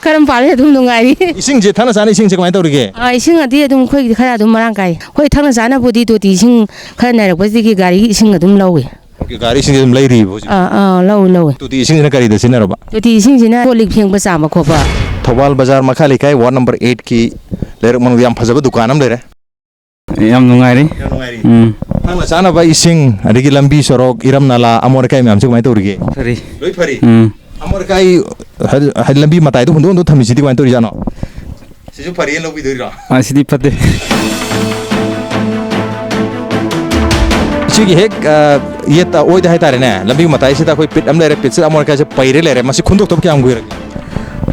ꯀꯔꯝ ꯄꯥꯝꯃꯤ ꯑꯗꯨꯝ ꯅꯨꯡꯉꯥꯏꯔꯤ꯫ ꯏꯁꯤꯡꯁꯦ ꯊꯛꯅ ꯆꯥꯅ ꯏꯁꯤꯡꯁꯦ ꯀꯃꯥꯏꯅ ꯇꯧꯔꯤꯒꯦ? ꯑꯥ, ꯏꯁꯤꯡ ꯑꯗꯤ ꯑꯗꯨꯝ ꯑꯩꯈꯣꯏꯒꯤꯗꯤ ꯈꯔ ꯑꯗꯨꯝ ꯃꯔꯥꯡ ꯀꯥꯏ꯫ ꯍꯣꯏ, ꯊꯛꯅ ꯆꯥꯅꯕꯨꯗꯤ ꯇꯣꯇꯤ ꯏꯁꯤꯡ ꯈꯔ ꯅꯩꯔꯛꯄꯁꯤꯗꯒꯤ ꯒꯥꯔꯤꯒꯤ ꯏꯁꯤꯡ ꯑꯗꯨꯝ ꯂꯧꯏ꯫ ꯑꯣꯀꯦ, ꯒꯥꯔꯤ ꯏꯁꯤꯡꯁꯦ ꯑꯗꯨꯝ ꯂꯩꯔꯤꯕ ꯍꯧꯖꯤꯛ? ꯑꯥ, ꯑꯥ, ꯂꯧꯏ, ꯂꯧꯏ꯫ ꯇꯣꯇꯤ ꯏꯁꯤꯡꯁꯤꯅ ꯀꯔꯤꯗ ꯁꯤꯖꯤꯟꯅꯔꯕ? ꯇꯣꯇꯤ ꯏꯁꯤꯡꯁꯤꯅ ꯀꯣꯜ ꯂꯤꯛ ꯐꯦꯡꯕ ꯆꯥꯝꯕ ꯈꯣꯠꯄ꯫ ꯊꯧꯕꯥꯜ ꯕꯖꯥꯔ ꯃꯈꯥ ꯂꯩꯀꯥꯏ ꯋꯥꯔꯗ ꯅꯝꯕꯔ ꯑꯩꯠꯀꯤ ꯂꯩꯔꯛ ꯃꯅꯨꯡꯗ ꯌꯥꯝ ꯐꯖꯕ ꯗꯨꯀꯥꯟ ꯑꯃ ꯂꯩꯔꯦ꯫ ꯌꯥꯝ ꯅꯨꯡꯉꯥꯏꯔꯤ꯫ ꯌꯥꯝ ꯅꯨꯡꯉꯥꯏꯔꯤ꯫ ꯎꯝ꯫ ꯊꯛꯅ ꯆꯥꯅꯕ ꯏꯁꯤꯡ, ꯑꯗꯒꯤ ꯂꯝꯕꯤ ꯁꯣꯔꯣꯛ, ꯏꯔꯝ ꯅꯂꯥ, ꯑꯃꯣꯠ ꯑꯀꯥꯏ ꯃꯌꯥꯝꯁꯤ ꯀꯃꯥꯏꯅ ꯇꯧꯔꯤꯒꯦ? ꯐꯔꯤ꯫ ꯂꯣꯏ ꯐꯔꯤ? ꯎꯝ꯫ ꯑꯃꯣꯠ ꯑꯀꯥꯏ ꯍꯥꯏꯗꯤ, ꯍꯥꯏꯗꯤ ꯂꯝꯕꯤ ꯃꯇꯥꯏꯗ ꯍꯨꯟꯗꯣꯛ ꯍꯨꯟꯗꯣꯛ ꯊꯝꯃꯤꯁꯤꯗꯤ ꯀꯃꯥꯏꯅ ꯇꯧꯔꯤꯖꯥꯠꯅꯣ? ꯁꯤꯁꯨ ꯐꯔꯦꯅ ꯂꯧꯕꯤꯗꯣꯏꯔꯣ? ꯑꯥ, ꯁꯤꯗꯤ ꯐꯠꯇꯦ꯫ ꯁꯤꯒꯤ ꯍꯦꯛ, ꯑ, ꯌꯦꯠꯇ ꯑꯣꯏꯗ ꯍꯥꯏꯇꯥꯔꯦꯅꯦ, ꯂꯝꯕꯤ ꯃꯇꯥꯏꯁꯤꯗ ꯑꯩꯈꯣꯏ ꯄꯤꯠ ꯑꯃ ꯂꯩꯔꯦ, ꯄꯤꯠꯁꯤꯗ ꯑꯃꯣꯠ ꯑꯀꯥꯏꯁꯦ ꯄꯩꯔꯦ ꯂꯩꯔꯦ꯫ ꯃꯁꯤ ꯈꯨꯟꯗꯣꯛꯇꯕ ꯀꯌꯥꯝ ꯀꯨꯏꯔꯒꯦ?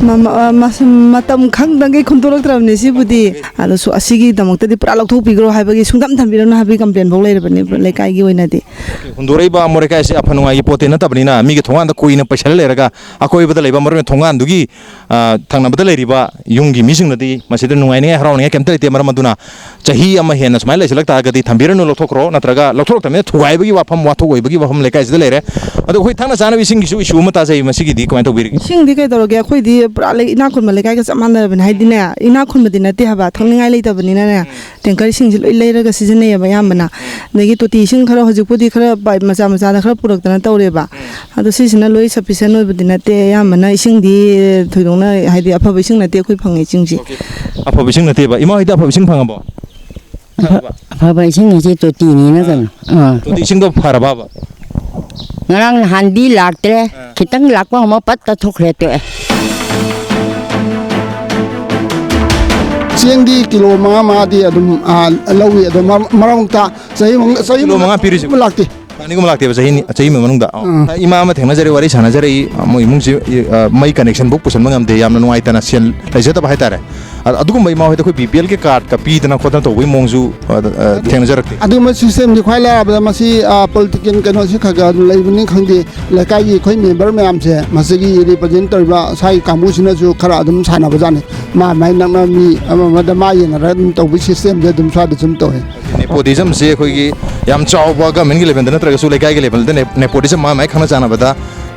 ꯃ-, ꯃ-, ꯑ, ꯃꯁ-, ꯃꯇꯝ ꯈꯪꯗꯉꯩ ꯈꯨꯟꯗꯣꯔꯛꯇ꯭ꯔꯕꯅꯤ ꯁꯤꯕꯨꯗꯤ꯫ ꯑꯗꯨꯁꯨ ꯑꯁꯤꯒꯤꯗꯃꯛꯇꯗꯤ ꯄꯨꯔꯥ ꯂꯧꯊꯣꯛꯄꯤꯈ꯭ꯔꯣ ꯍꯥꯏꯕꯒꯤ, ꯁꯨꯡꯊꯝ ꯊꯝꯕꯤꯔꯅꯨ ꯍꯥꯏꯕꯒꯤ ꯀꯝꯄ꯭ꯂꯦꯟ ꯐꯥꯎ ꯂꯩꯔꯕꯅꯤ ꯂꯩꯀꯥꯏꯒꯤ ꯑꯣꯏꯅꯗꯤ꯫ ꯍꯨꯟꯗꯣꯔꯛꯏꯕ ꯑꯃꯣꯠ ꯑꯀꯥꯏꯁꯦ ꯑꯐ ꯅꯨꯡꯉꯥꯏꯒꯤ ꯄꯣꯠꯇꯤ ꯅꯠꯇꯕꯅꯤꯅ, ꯃꯤꯒꯤ ꯊꯣꯡꯒꯥꯟꯗ ꯀꯨꯏꯅ ꯄꯩꯁꯜꯂ ꯂꯩꯔꯒ, ꯑꯀꯣꯏꯕꯗ ꯂꯩꯕ, ꯃꯔꯨ ꯑꯣꯏꯅ ꯊꯣꯡꯒꯥꯟꯗꯨꯒꯤ, ꯑ, ꯊꯪꯅꯕꯗ ꯂꯩꯔꯤꯕ ꯌꯨꯝꯒꯤ ꯃꯤꯁꯤꯡꯅꯗꯤ ꯃꯁꯤꯗ ꯅꯨꯡꯉꯥꯏꯅꯤꯡꯉꯥꯏ, ꯍꯔꯥꯎꯅꯤꯡꯉꯥꯏ ꯀꯩꯝꯇ ꯂꯩꯇꯦ꯫ ꯃꯔꯝ ꯑꯗꯨꯅ ꯆꯍꯤ ꯑꯃ ꯍꯦꯟꯅ ꯁꯨꯃꯥꯏꯅ ꯂꯩꯁꯤꯜꯂꯛ ꯇꯥꯔꯒꯗꯤ ꯊꯝꯕꯤꯔꯅꯨ, ꯂꯧꯊꯣꯛꯈ꯭ꯔꯣ, ꯅꯠꯇ꯭ꯔꯒ ꯂꯧꯊꯣꯔꯛꯇꯕꯅꯤꯅ ꯊꯨꯒꯥꯏꯕꯒꯤ ꯋꯥꯐꯝ, ꯋꯥꯊꯣꯛ ꯑꯣꯏꯕꯒꯤ ꯋꯥꯐꯝ ꯂꯩꯀꯥꯏꯁꯤꯗ ꯂꯩꯔꯦ꯫ ꯑꯗꯣ ꯑꯩꯈꯣꯏ ꯊꯛꯅ ꯆꯥꯅꯕ ꯏꯁꯤꯡꯒꯤꯁꯨ ꯏꯁꯨ ꯑꯃ ꯇꯥꯖꯩ, ꯃꯁꯤꯒꯤꯗꯤ ꯀꯃꯥꯏꯅ ꯇꯧꯕꯤꯔꯤꯒꯦ? ꯏꯁꯤꯡꯗꯤ ꯀꯩꯗꯧꯔꯒꯦ? ꯑꯩꯈꯣꯏꯗꯤ ꯄꯨꯔꯥ ꯂꯩ-, ꯏꯅꯥꯛ ꯈꯨꯟꯕ ꯂꯩꯀꯥꯏꯒ ꯆꯞ ꯃꯥꯟꯅꯔꯕꯅꯦ꯫ ꯍꯥꯏꯗꯤꯅꯦ, ꯏꯅꯥꯛ ꯈꯨꯟꯕꯗꯤ ꯅꯠꯇꯦ ꯍꯥꯏꯕ, ꯊꯛꯅꯤꯡꯉꯥꯏ ꯂꯩꯇꯕꯅꯤꯅꯅꯦ, ꯇꯦꯡꯀꯔ ꯏꯁꯤꯡꯁꯦ ꯂꯣꯏ ꯂꯩꯔꯒ ꯁꯤꯖꯤꯟꯅꯩꯌꯦꯕ ꯑꯌꯥꯝꯕꯅ꯫ ꯑꯗꯒꯤ ꯇꯣꯇꯤ ꯏꯁꯤꯡ ꯈꯔ ꯍꯧꯖꯤꯛꯄꯨꯗꯤ ꯈꯔ ꯄꯥꯏꯞ ꯃꯆꯥ ꯃꯆꯥꯗ ꯈꯔ ꯄꯨꯔꯛꯇꯅ ꯇꯧꯔꯦꯕ꯫ ꯑꯗꯣ ꯁꯤꯁꯤꯅ ꯂꯣꯏ sufficient ꯑꯣꯏꯕꯗꯤ ꯅꯠꯇꯦ, ꯑꯌꯥꯝꯕꯅ ꯏꯁꯤꯡꯗꯤ ꯊꯣꯏꯗꯣꯛꯅ, ꯍꯥꯏꯗꯤ, ꯑꯐꯕ ꯏꯁꯤꯡ ꯅꯠꯇꯦ ꯑꯩꯈꯣꯏ ꯐꯪꯉꯤ ꯏꯁꯤꯡꯁꯤ꯫ ꯑꯣꯀꯦ꯫ ꯑꯐꯕ ꯏꯁꯤꯡ ꯅꯠꯇꯦꯕ꯫ ꯏꯃꯥ ꯍꯣꯏꯗꯤ ꯑꯐꯕ ꯏꯁꯤꯡ ꯐꯪꯉꯕꯣ? ꯑꯐꯕ ꯏꯁꯤꯡ ꯍꯥꯏꯁꯦ ꯇꯣꯇꯤꯅꯤꯅ ꯀꯩꯅꯣ꯫ ꯑꯥ꯫ ꯇꯣꯇꯤ ꯏꯁꯤꯡꯗꯣ ꯐꯔꯕꯕ? ꯉꯔꯥꯡ ꯅꯍꯥꯟꯗꯤ ꯂꯥꯛꯇ꯭ꯔꯦ꯫ ꯑꯥ꯫ ꯈꯤꯇꯪ ꯂꯥꯛꯄ ꯑꯃ ꯄꯠ ꯇꯠꯊꯣꯛꯈ꯭ꯔꯦ, ꯇꯣꯛꯑꯦ꯫ ꯆꯦꯡꯗꯤ ꯀꯤꯂꯣ ꯃꯉꯥ ꯃꯉꯥꯗꯤ ꯑꯗꯨꯝ, ꯑꯥ, ꯂꯧꯏ꯫ ꯑꯗꯣ ꯃꯔ-, ꯃꯔꯛ ꯃꯔꯛꯇ ꯆꯍꯤ ꯑꯃ, ꯆꯍꯤ ꯀꯤꯂꯣ ꯃꯉꯥ ꯄꯤꯔꯤꯁꯤꯕꯨ? ꯑꯃ ꯂꯥꯛꯇꯦ꯫ ꯑꯅꯤꯒꯨꯝꯕ ꯂꯥꯛꯇꯦꯕ ꯆꯍꯤ ꯑꯅꯤ, ꯆꯍꯤ ꯑꯃ ꯃꯅꯨꯡꯗ꯫ ꯑꯥ꯫ ꯑꯥ, ꯏꯃꯥ ꯑꯃ ꯊꯦꯡꯅꯖꯔꯦ, ꯋꯥꯔꯤ ꯁꯥꯟꯅꯖꯔꯛꯏ, ꯃꯣꯏ ꯏꯃꯨꯡꯁꯤ, ꯑ, ꯃꯩ connection ꯐꯥꯎ ꯄꯨꯁꯟꯕ ꯉꯝꯗꯦ, ꯌꯥꯝꯅ ꯅꯨꯡꯉꯥꯏꯇꯅ, ꯁꯦꯜ ꯂꯩꯖꯗꯕ ꯍꯥꯏꯇꯥꯔꯦ꯫ ꯑ-, ꯑꯗꯨꯒꯨꯝꯕ ꯏꯃꯥ ꯍꯣꯏꯗ ꯑꯩꯈꯣꯏ BPL ꯀꯤ card ꯀ ꯄꯤꯗꯅ ꯈꯣꯠꯇꯅ ꯇꯧꯕꯒꯤ ꯃꯑꯣꯡꯁꯨ, ꯑ, ꯑ, ꯊꯦꯡꯅꯖꯔꯛꯇꯦ꯫ ꯑꯗꯨꯒꯨꯝꯕ system ꯗꯤ ꯈ꯭ꯋꯥꯏ ꯂꯥꯏꯔꯕꯗ ꯃꯁꯤ, ꯑ, political ꯀꯩꯅꯣꯁꯤ ꯈꯔ ꯈꯔ ꯑꯗꯨꯝ ꯂꯩꯕꯅꯤ ꯈꯪꯗꯦ, ꯂꯩꯀꯥꯏꯒꯤ ꯑꯩꯈꯣꯏ member ꯃꯌꯥꯝꯁꯦ ꯃꯁꯤꯒꯤ represent ꯇꯧꯔꯤꯕ ꯁ꯭ꯋꯥꯏꯒꯤ ꯀꯥꯡꯕꯨꯁꯤꯅꯁꯨ ꯈꯔ ꯑꯗꯨꯝ ꯁꯥꯟꯅꯕꯖꯥꯠꯅꯤ꯫ ꯃꯥ ꯃꯥꯏ ꯅꯛꯅ ꯃꯤ ꯑꯃ ꯑꯃꯗ ꯃꯥ ꯌꯦꯡꯅꯔꯒ ꯑꯗꯨꯝ ꯇꯧꯕꯒꯤ system ꯁꯦ ꯑꯗꯨꯝ ꯁ꯭ꯋꯥꯏꯗ ꯁꯨꯝ ꯇꯧꯋꯦ꯫ Nepotism ꯁꯦ ꯑꯩꯈꯣꯏꯒꯤ ꯌꯥꯝ ꯆꯥꯎꯕ government ꯀꯤ level ꯗ ꯅꯠꯇ꯭ꯔꯒꯁꯨ ꯂꯩꯀꯥꯏꯒꯤ level ꯗ ne-, nepotism ꯃꯥ ꯃꯥꯏ ꯈꯪꯅ ꯆꯥꯟꯅꯕꯗ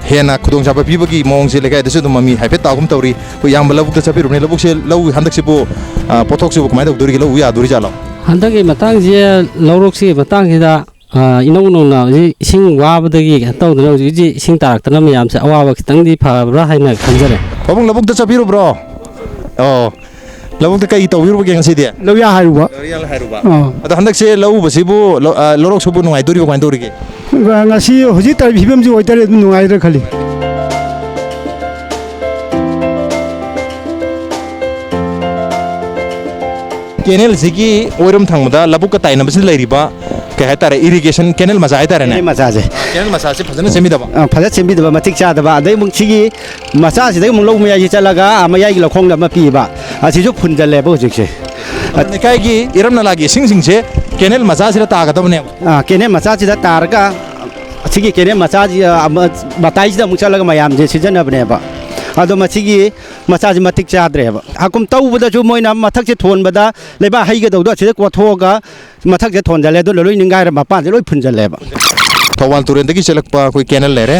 ꯍꯦꯟꯅ ꯈꯨꯗꯣꯡꯆꯥꯕ ꯄꯤꯕꯒꯤ ꯃꯑꯣꯡꯁꯦ ꯂꯩꯀꯥꯏꯗꯁꯨ ꯑꯗꯨꯝ ꯃꯃꯤ ꯍꯥꯏꯐꯦꯠ ꯇꯥꯒꯨꯝ ꯇꯧꯔꯤ꯫ ꯑꯩꯈꯣꯏ ꯏꯌꯥꯝꯕ ꯂꯧꯕꯨꯛꯇ ꯆꯠꯄꯤꯔꯨꯕꯅꯦ꯫ ꯂꯧꯕꯨꯛꯁꯦ, ꯂꯧ ꯍꯟꯗꯛꯁꯤꯕꯨ, ꯑ, ꯄꯣꯠꯊꯣꯛꯁꯤꯕꯨ ꯀꯃꯥꯏꯅ ꯇꯧꯗꯣꯔꯤꯒꯦ? ꯂꯧ ꯎ ꯌꯥꯗꯣꯔꯤꯖꯥꯠꯂꯣ? ꯍꯟꯗꯛꯀꯤ ꯃꯇꯥꯡꯁꯦ, ꯂꯧꯔꯣꯛꯁꯤꯒꯤ ꯃꯇꯥꯡꯁꯤꯗ ꯑꯥ, ꯏꯅꯧ ꯅꯧꯅ ꯍꯧꯖꯤꯛ ꯏꯁꯤꯡ ꯋꯥꯕꯗꯒꯤ ꯀꯩꯅꯣ ꯇꯧꯗꯅ ꯍꯧꯖꯤꯛ ꯍꯧꯖꯤꯛ ꯏꯁꯤꯡ ꯇꯥꯔꯛꯇꯅ ꯃꯌꯥꯝꯁꯦ ꯑꯋꯥꯕ ꯈꯤꯇꯪꯗꯤ ꯐꯕ꯭ꯔꯥ ꯍꯥꯏꯅ ꯈꯟꯖꯔꯦ꯫ ꯄꯥꯕꯨꯡ, ꯂꯧꯕꯨꯛꯇ ꯆꯠꯄꯤꯔꯨꯕ꯭ꯔꯣ? ꯑꯣ, ꯂꯧꯕꯨꯛꯇ ꯀꯩ ꯇꯧꯕꯤꯔꯨꯕꯒꯦ ꯉꯁꯤꯗꯤ? ꯂꯧꯌꯥ ꯍꯥꯏꯔꯨꯕ꯫ ꯂꯧꯌꯥ ꯍꯥꯏꯔꯨꯕ꯫ ꯑꯥ꯫ ꯑꯗꯣ ꯍꯟꯗꯛꯁꯦ ꯂꯧ ꯎꯕꯁꯤꯕꯨ, ꯂꯧ-, ꯑ, ꯂꯧꯔꯣꯛꯁꯤꯕꯨ ꯅꯨꯡꯉꯥꯏꯗꯣꯔꯤꯕꯣ, ꯀꯃꯥꯏꯅ ꯇꯧꯔꯤꯒꯦ? ꯉꯁꯤ ꯍꯧꯖꯤꯛ ꯇꯧꯔꯤꯕ ꯐꯤꯕꯝꯁꯤ ꯑꯣꯏꯇꯥꯔꯗꯤ ꯑꯗꯨꯝ ꯅꯨꯡꯉꯥꯏꯗ꯭ꯔꯥ ꯈꯜꯂꯤ꯫ ꯀꯦꯅꯦꯜꯁꯤꯒꯤ ꯑꯣꯏꯔꯣꯝ ꯊꯪꯕꯗ ꯂꯧꯕꯨꯛꯀ ꯇꯥꯏꯅꯕꯁꯤꯗ ꯂꯩꯔꯤꯕ, ꯀꯩ ꯍꯥꯏꯇꯥꯔꯦ, ꯏꯔꯤꯒꯦꯁꯟ ꯀꯦꯅꯦꯜ ꯃꯆꯥ ꯍꯥꯏꯇꯥꯔꯦꯅꯦ? ꯀꯦꯅꯦꯜ ꯃꯆꯥꯁꯦ꯫ ꯀꯦꯅꯦꯜ ꯃꯆꯥꯁꯦ ꯐꯖꯅ ꯁꯦꯝꯕꯤꯗꯕ? ꯑ, ꯐꯖꯅ ꯁꯦꯝꯕꯤꯗꯕ, ꯃꯇꯤꯛ ꯆꯥꯗꯕ꯫ ꯑꯗꯩ ꯑꯃꯨꯛ ꯁꯤꯒꯤ ꯃꯆꯥꯁꯤꯗꯒꯤ ꯑꯃꯨꯛ ꯂꯧ ꯃꯌꯥꯏꯁꯤ ꯆꯠꯂꯒ, ꯑꯥ, ꯃꯌꯥꯏꯒꯤ ꯂꯧꯈꯣꯡꯗ ꯑꯃ ꯄꯤꯕ, ꯑꯁꯤꯁꯨ ꯐꯨꯟꯖꯜꯂꯦꯕ ꯍꯧꯖꯤꯛꯁꯦ꯫ ꯑꯗꯣ ꯂꯩꯀꯥꯏꯒꯤ ꯏꯔꯝ ꯅꯂꯥꯒꯤ ꯏꯁꯤꯡꯁꯤꯡꯁꯦ ꯀꯦꯅꯦꯜ ꯃꯆꯥꯁꯤꯗ ꯇꯥꯒꯗꯕꯅꯦꯕ? ꯑꯥ, ꯀꯦꯅꯦꯜ ꯃꯆꯥꯁꯤꯗ ꯇꯥꯔꯒ, ꯑꯁꯤꯒꯤ ꯀꯦꯅꯦꯜ ꯃꯆꯥꯁꯤ, ꯑꯥ, ꯑꯃ-, ꯃꯇꯥꯏꯁꯤꯗ ꯑꯃꯨꯛ ꯆꯠꯂꯒ ꯃꯌꯥꯝꯁꯦ ꯁꯤꯖꯤꯟꯅꯕꯅꯦꯕ꯫ ꯑꯗꯣ ꯃꯁꯤꯒꯤ ꯃꯆꯥꯁꯤ ꯃꯇꯤꯛ ꯆꯥꯗ꯭ꯔꯦꯕ꯫ ꯍꯥꯀꯨꯝ ꯇꯧꯕꯗꯁꯨ ꯃꯣꯏꯅ ꯃꯊꯛꯁꯦ ꯊꯣꯟꯕꯗ ꯂꯩꯕꯥꯛ ꯍꯩꯒꯗꯧꯗꯣ ꯑꯁꯤꯗ ꯀꯣꯠꯊꯣꯛꯑꯒ ꯃꯊꯛꯁꯦ ꯊꯣꯟꯖꯜꯂꯦ, ꯑꯗꯨꯅ ꯂꯣꯏ ꯅꯤꯡꯒꯥꯏꯔ ꯃꯄꯥꯟꯁꯦ ꯂꯣꯏ ꯐꯨꯟꯖꯜꯂꯦꯕ꯫ ꯊꯧꯕꯥꯜ ꯇꯨꯔꯦꯟꯗꯒꯤ ꯆꯦꯜꯂꯛꯄ ꯑꯩꯈꯣꯏ ꯀꯦꯅꯦꯜ ꯂꯩꯔꯦ꯫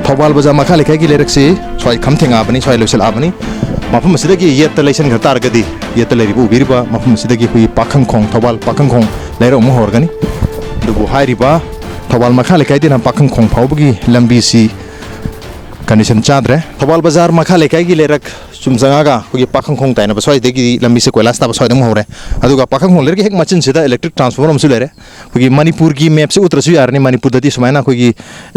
ꯊꯧꯕꯥꯜ ꯕꯖꯥꯔ ꯃꯈꯥ ꯂꯩꯀꯥꯏꯒꯤ ꯂꯩꯔꯛꯁꯤ ꯁ꯭ꯋꯥꯏ ꯈꯝ ꯊꯦꯡꯉꯛꯑꯕꯅꯤ, ꯁ꯭ꯋꯥꯏ ꯂꯣꯏꯁꯤꯜꯂꯛꯑꯕꯅꯤ꯫ ꯃꯐꯝ ꯑꯁꯤꯗꯒꯤ ꯌꯦꯠꯇ ꯂꯩꯁꯟꯈ꯭ꯔ ꯇꯥꯔꯒꯗꯤ, ꯌꯦꯠꯇ ꯂꯩꯔꯤꯕ, ꯎꯕꯤꯔꯤꯕ ꯃꯐꯝ ꯑꯁꯤꯗꯒꯤ ꯑꯩꯈꯣꯏꯒꯤ ꯄꯥꯈꯪꯈꯣꯡ, ꯊꯧꯕꯥꯜ ꯄꯥꯈꯪꯈꯣꯡ ꯂꯩꯔꯛ ꯑꯃꯨꯛ ꯍꯧꯔꯒꯅꯤ꯫ ꯑꯗꯨꯕꯨ ꯍꯥꯏꯔꯤꯕ ꯊꯧꯕꯥꯜ ꯃꯈꯥ ꯂꯩꯀꯥꯏꯗꯩꯅ ꯄꯥꯈꯪꯈꯣꯡ ꯐꯥꯎꯕꯒꯤ ꯂꯝꯕꯤꯁꯤ ꯀꯟꯗꯤꯁꯟ ꯆꯥꯗ꯭ꯔꯦ꯫ ꯊꯧꯕꯥꯜ ꯕꯖꯥꯔ ꯃꯈꯥ ꯂꯩꯀꯥꯏꯒꯤ ꯂꯩꯔꯛ ꯁꯨꯝ ꯆꯪꯉꯒ ꯑꯩꯈꯣꯏꯒꯤ ꯄꯥꯈꯪꯈꯣꯡ ꯇꯥꯏꯅꯕ ꯁ꯭ꯋꯥꯏꯗꯒꯤ ꯂꯝꯕꯤꯁꯦ ꯀꯣꯏꯂꯥꯁ ꯊꯥꯕ ꯁ꯭ꯋꯥꯏꯗ ꯑꯃꯨꯛ ꯍꯧꯔꯦ꯫ ꯑꯗꯨꯒ ꯄꯥꯈꯪꯈꯣꯡ ꯂꯩꯔꯛꯀꯤ ꯍꯦꯛ ꯃꯆꯤꯟꯁꯤꯗ electric transformer ꯑꯃꯁꯨ ꯂꯩꯔꯦ꯫ ꯑꯩꯈꯣꯏꯒꯤ ꯃꯅꯤꯄꯨꯔꯒꯤ mapꯁꯦ ꯎꯠꯇ꯭ꯔꯁꯨ ꯌꯥꯔꯅꯤ, ꯃꯅꯤꯄꯨꯔꯗꯗꯤ ꯁꯨꯃꯥꯏꯅ ꯑꯩꯈꯣꯏꯒꯤ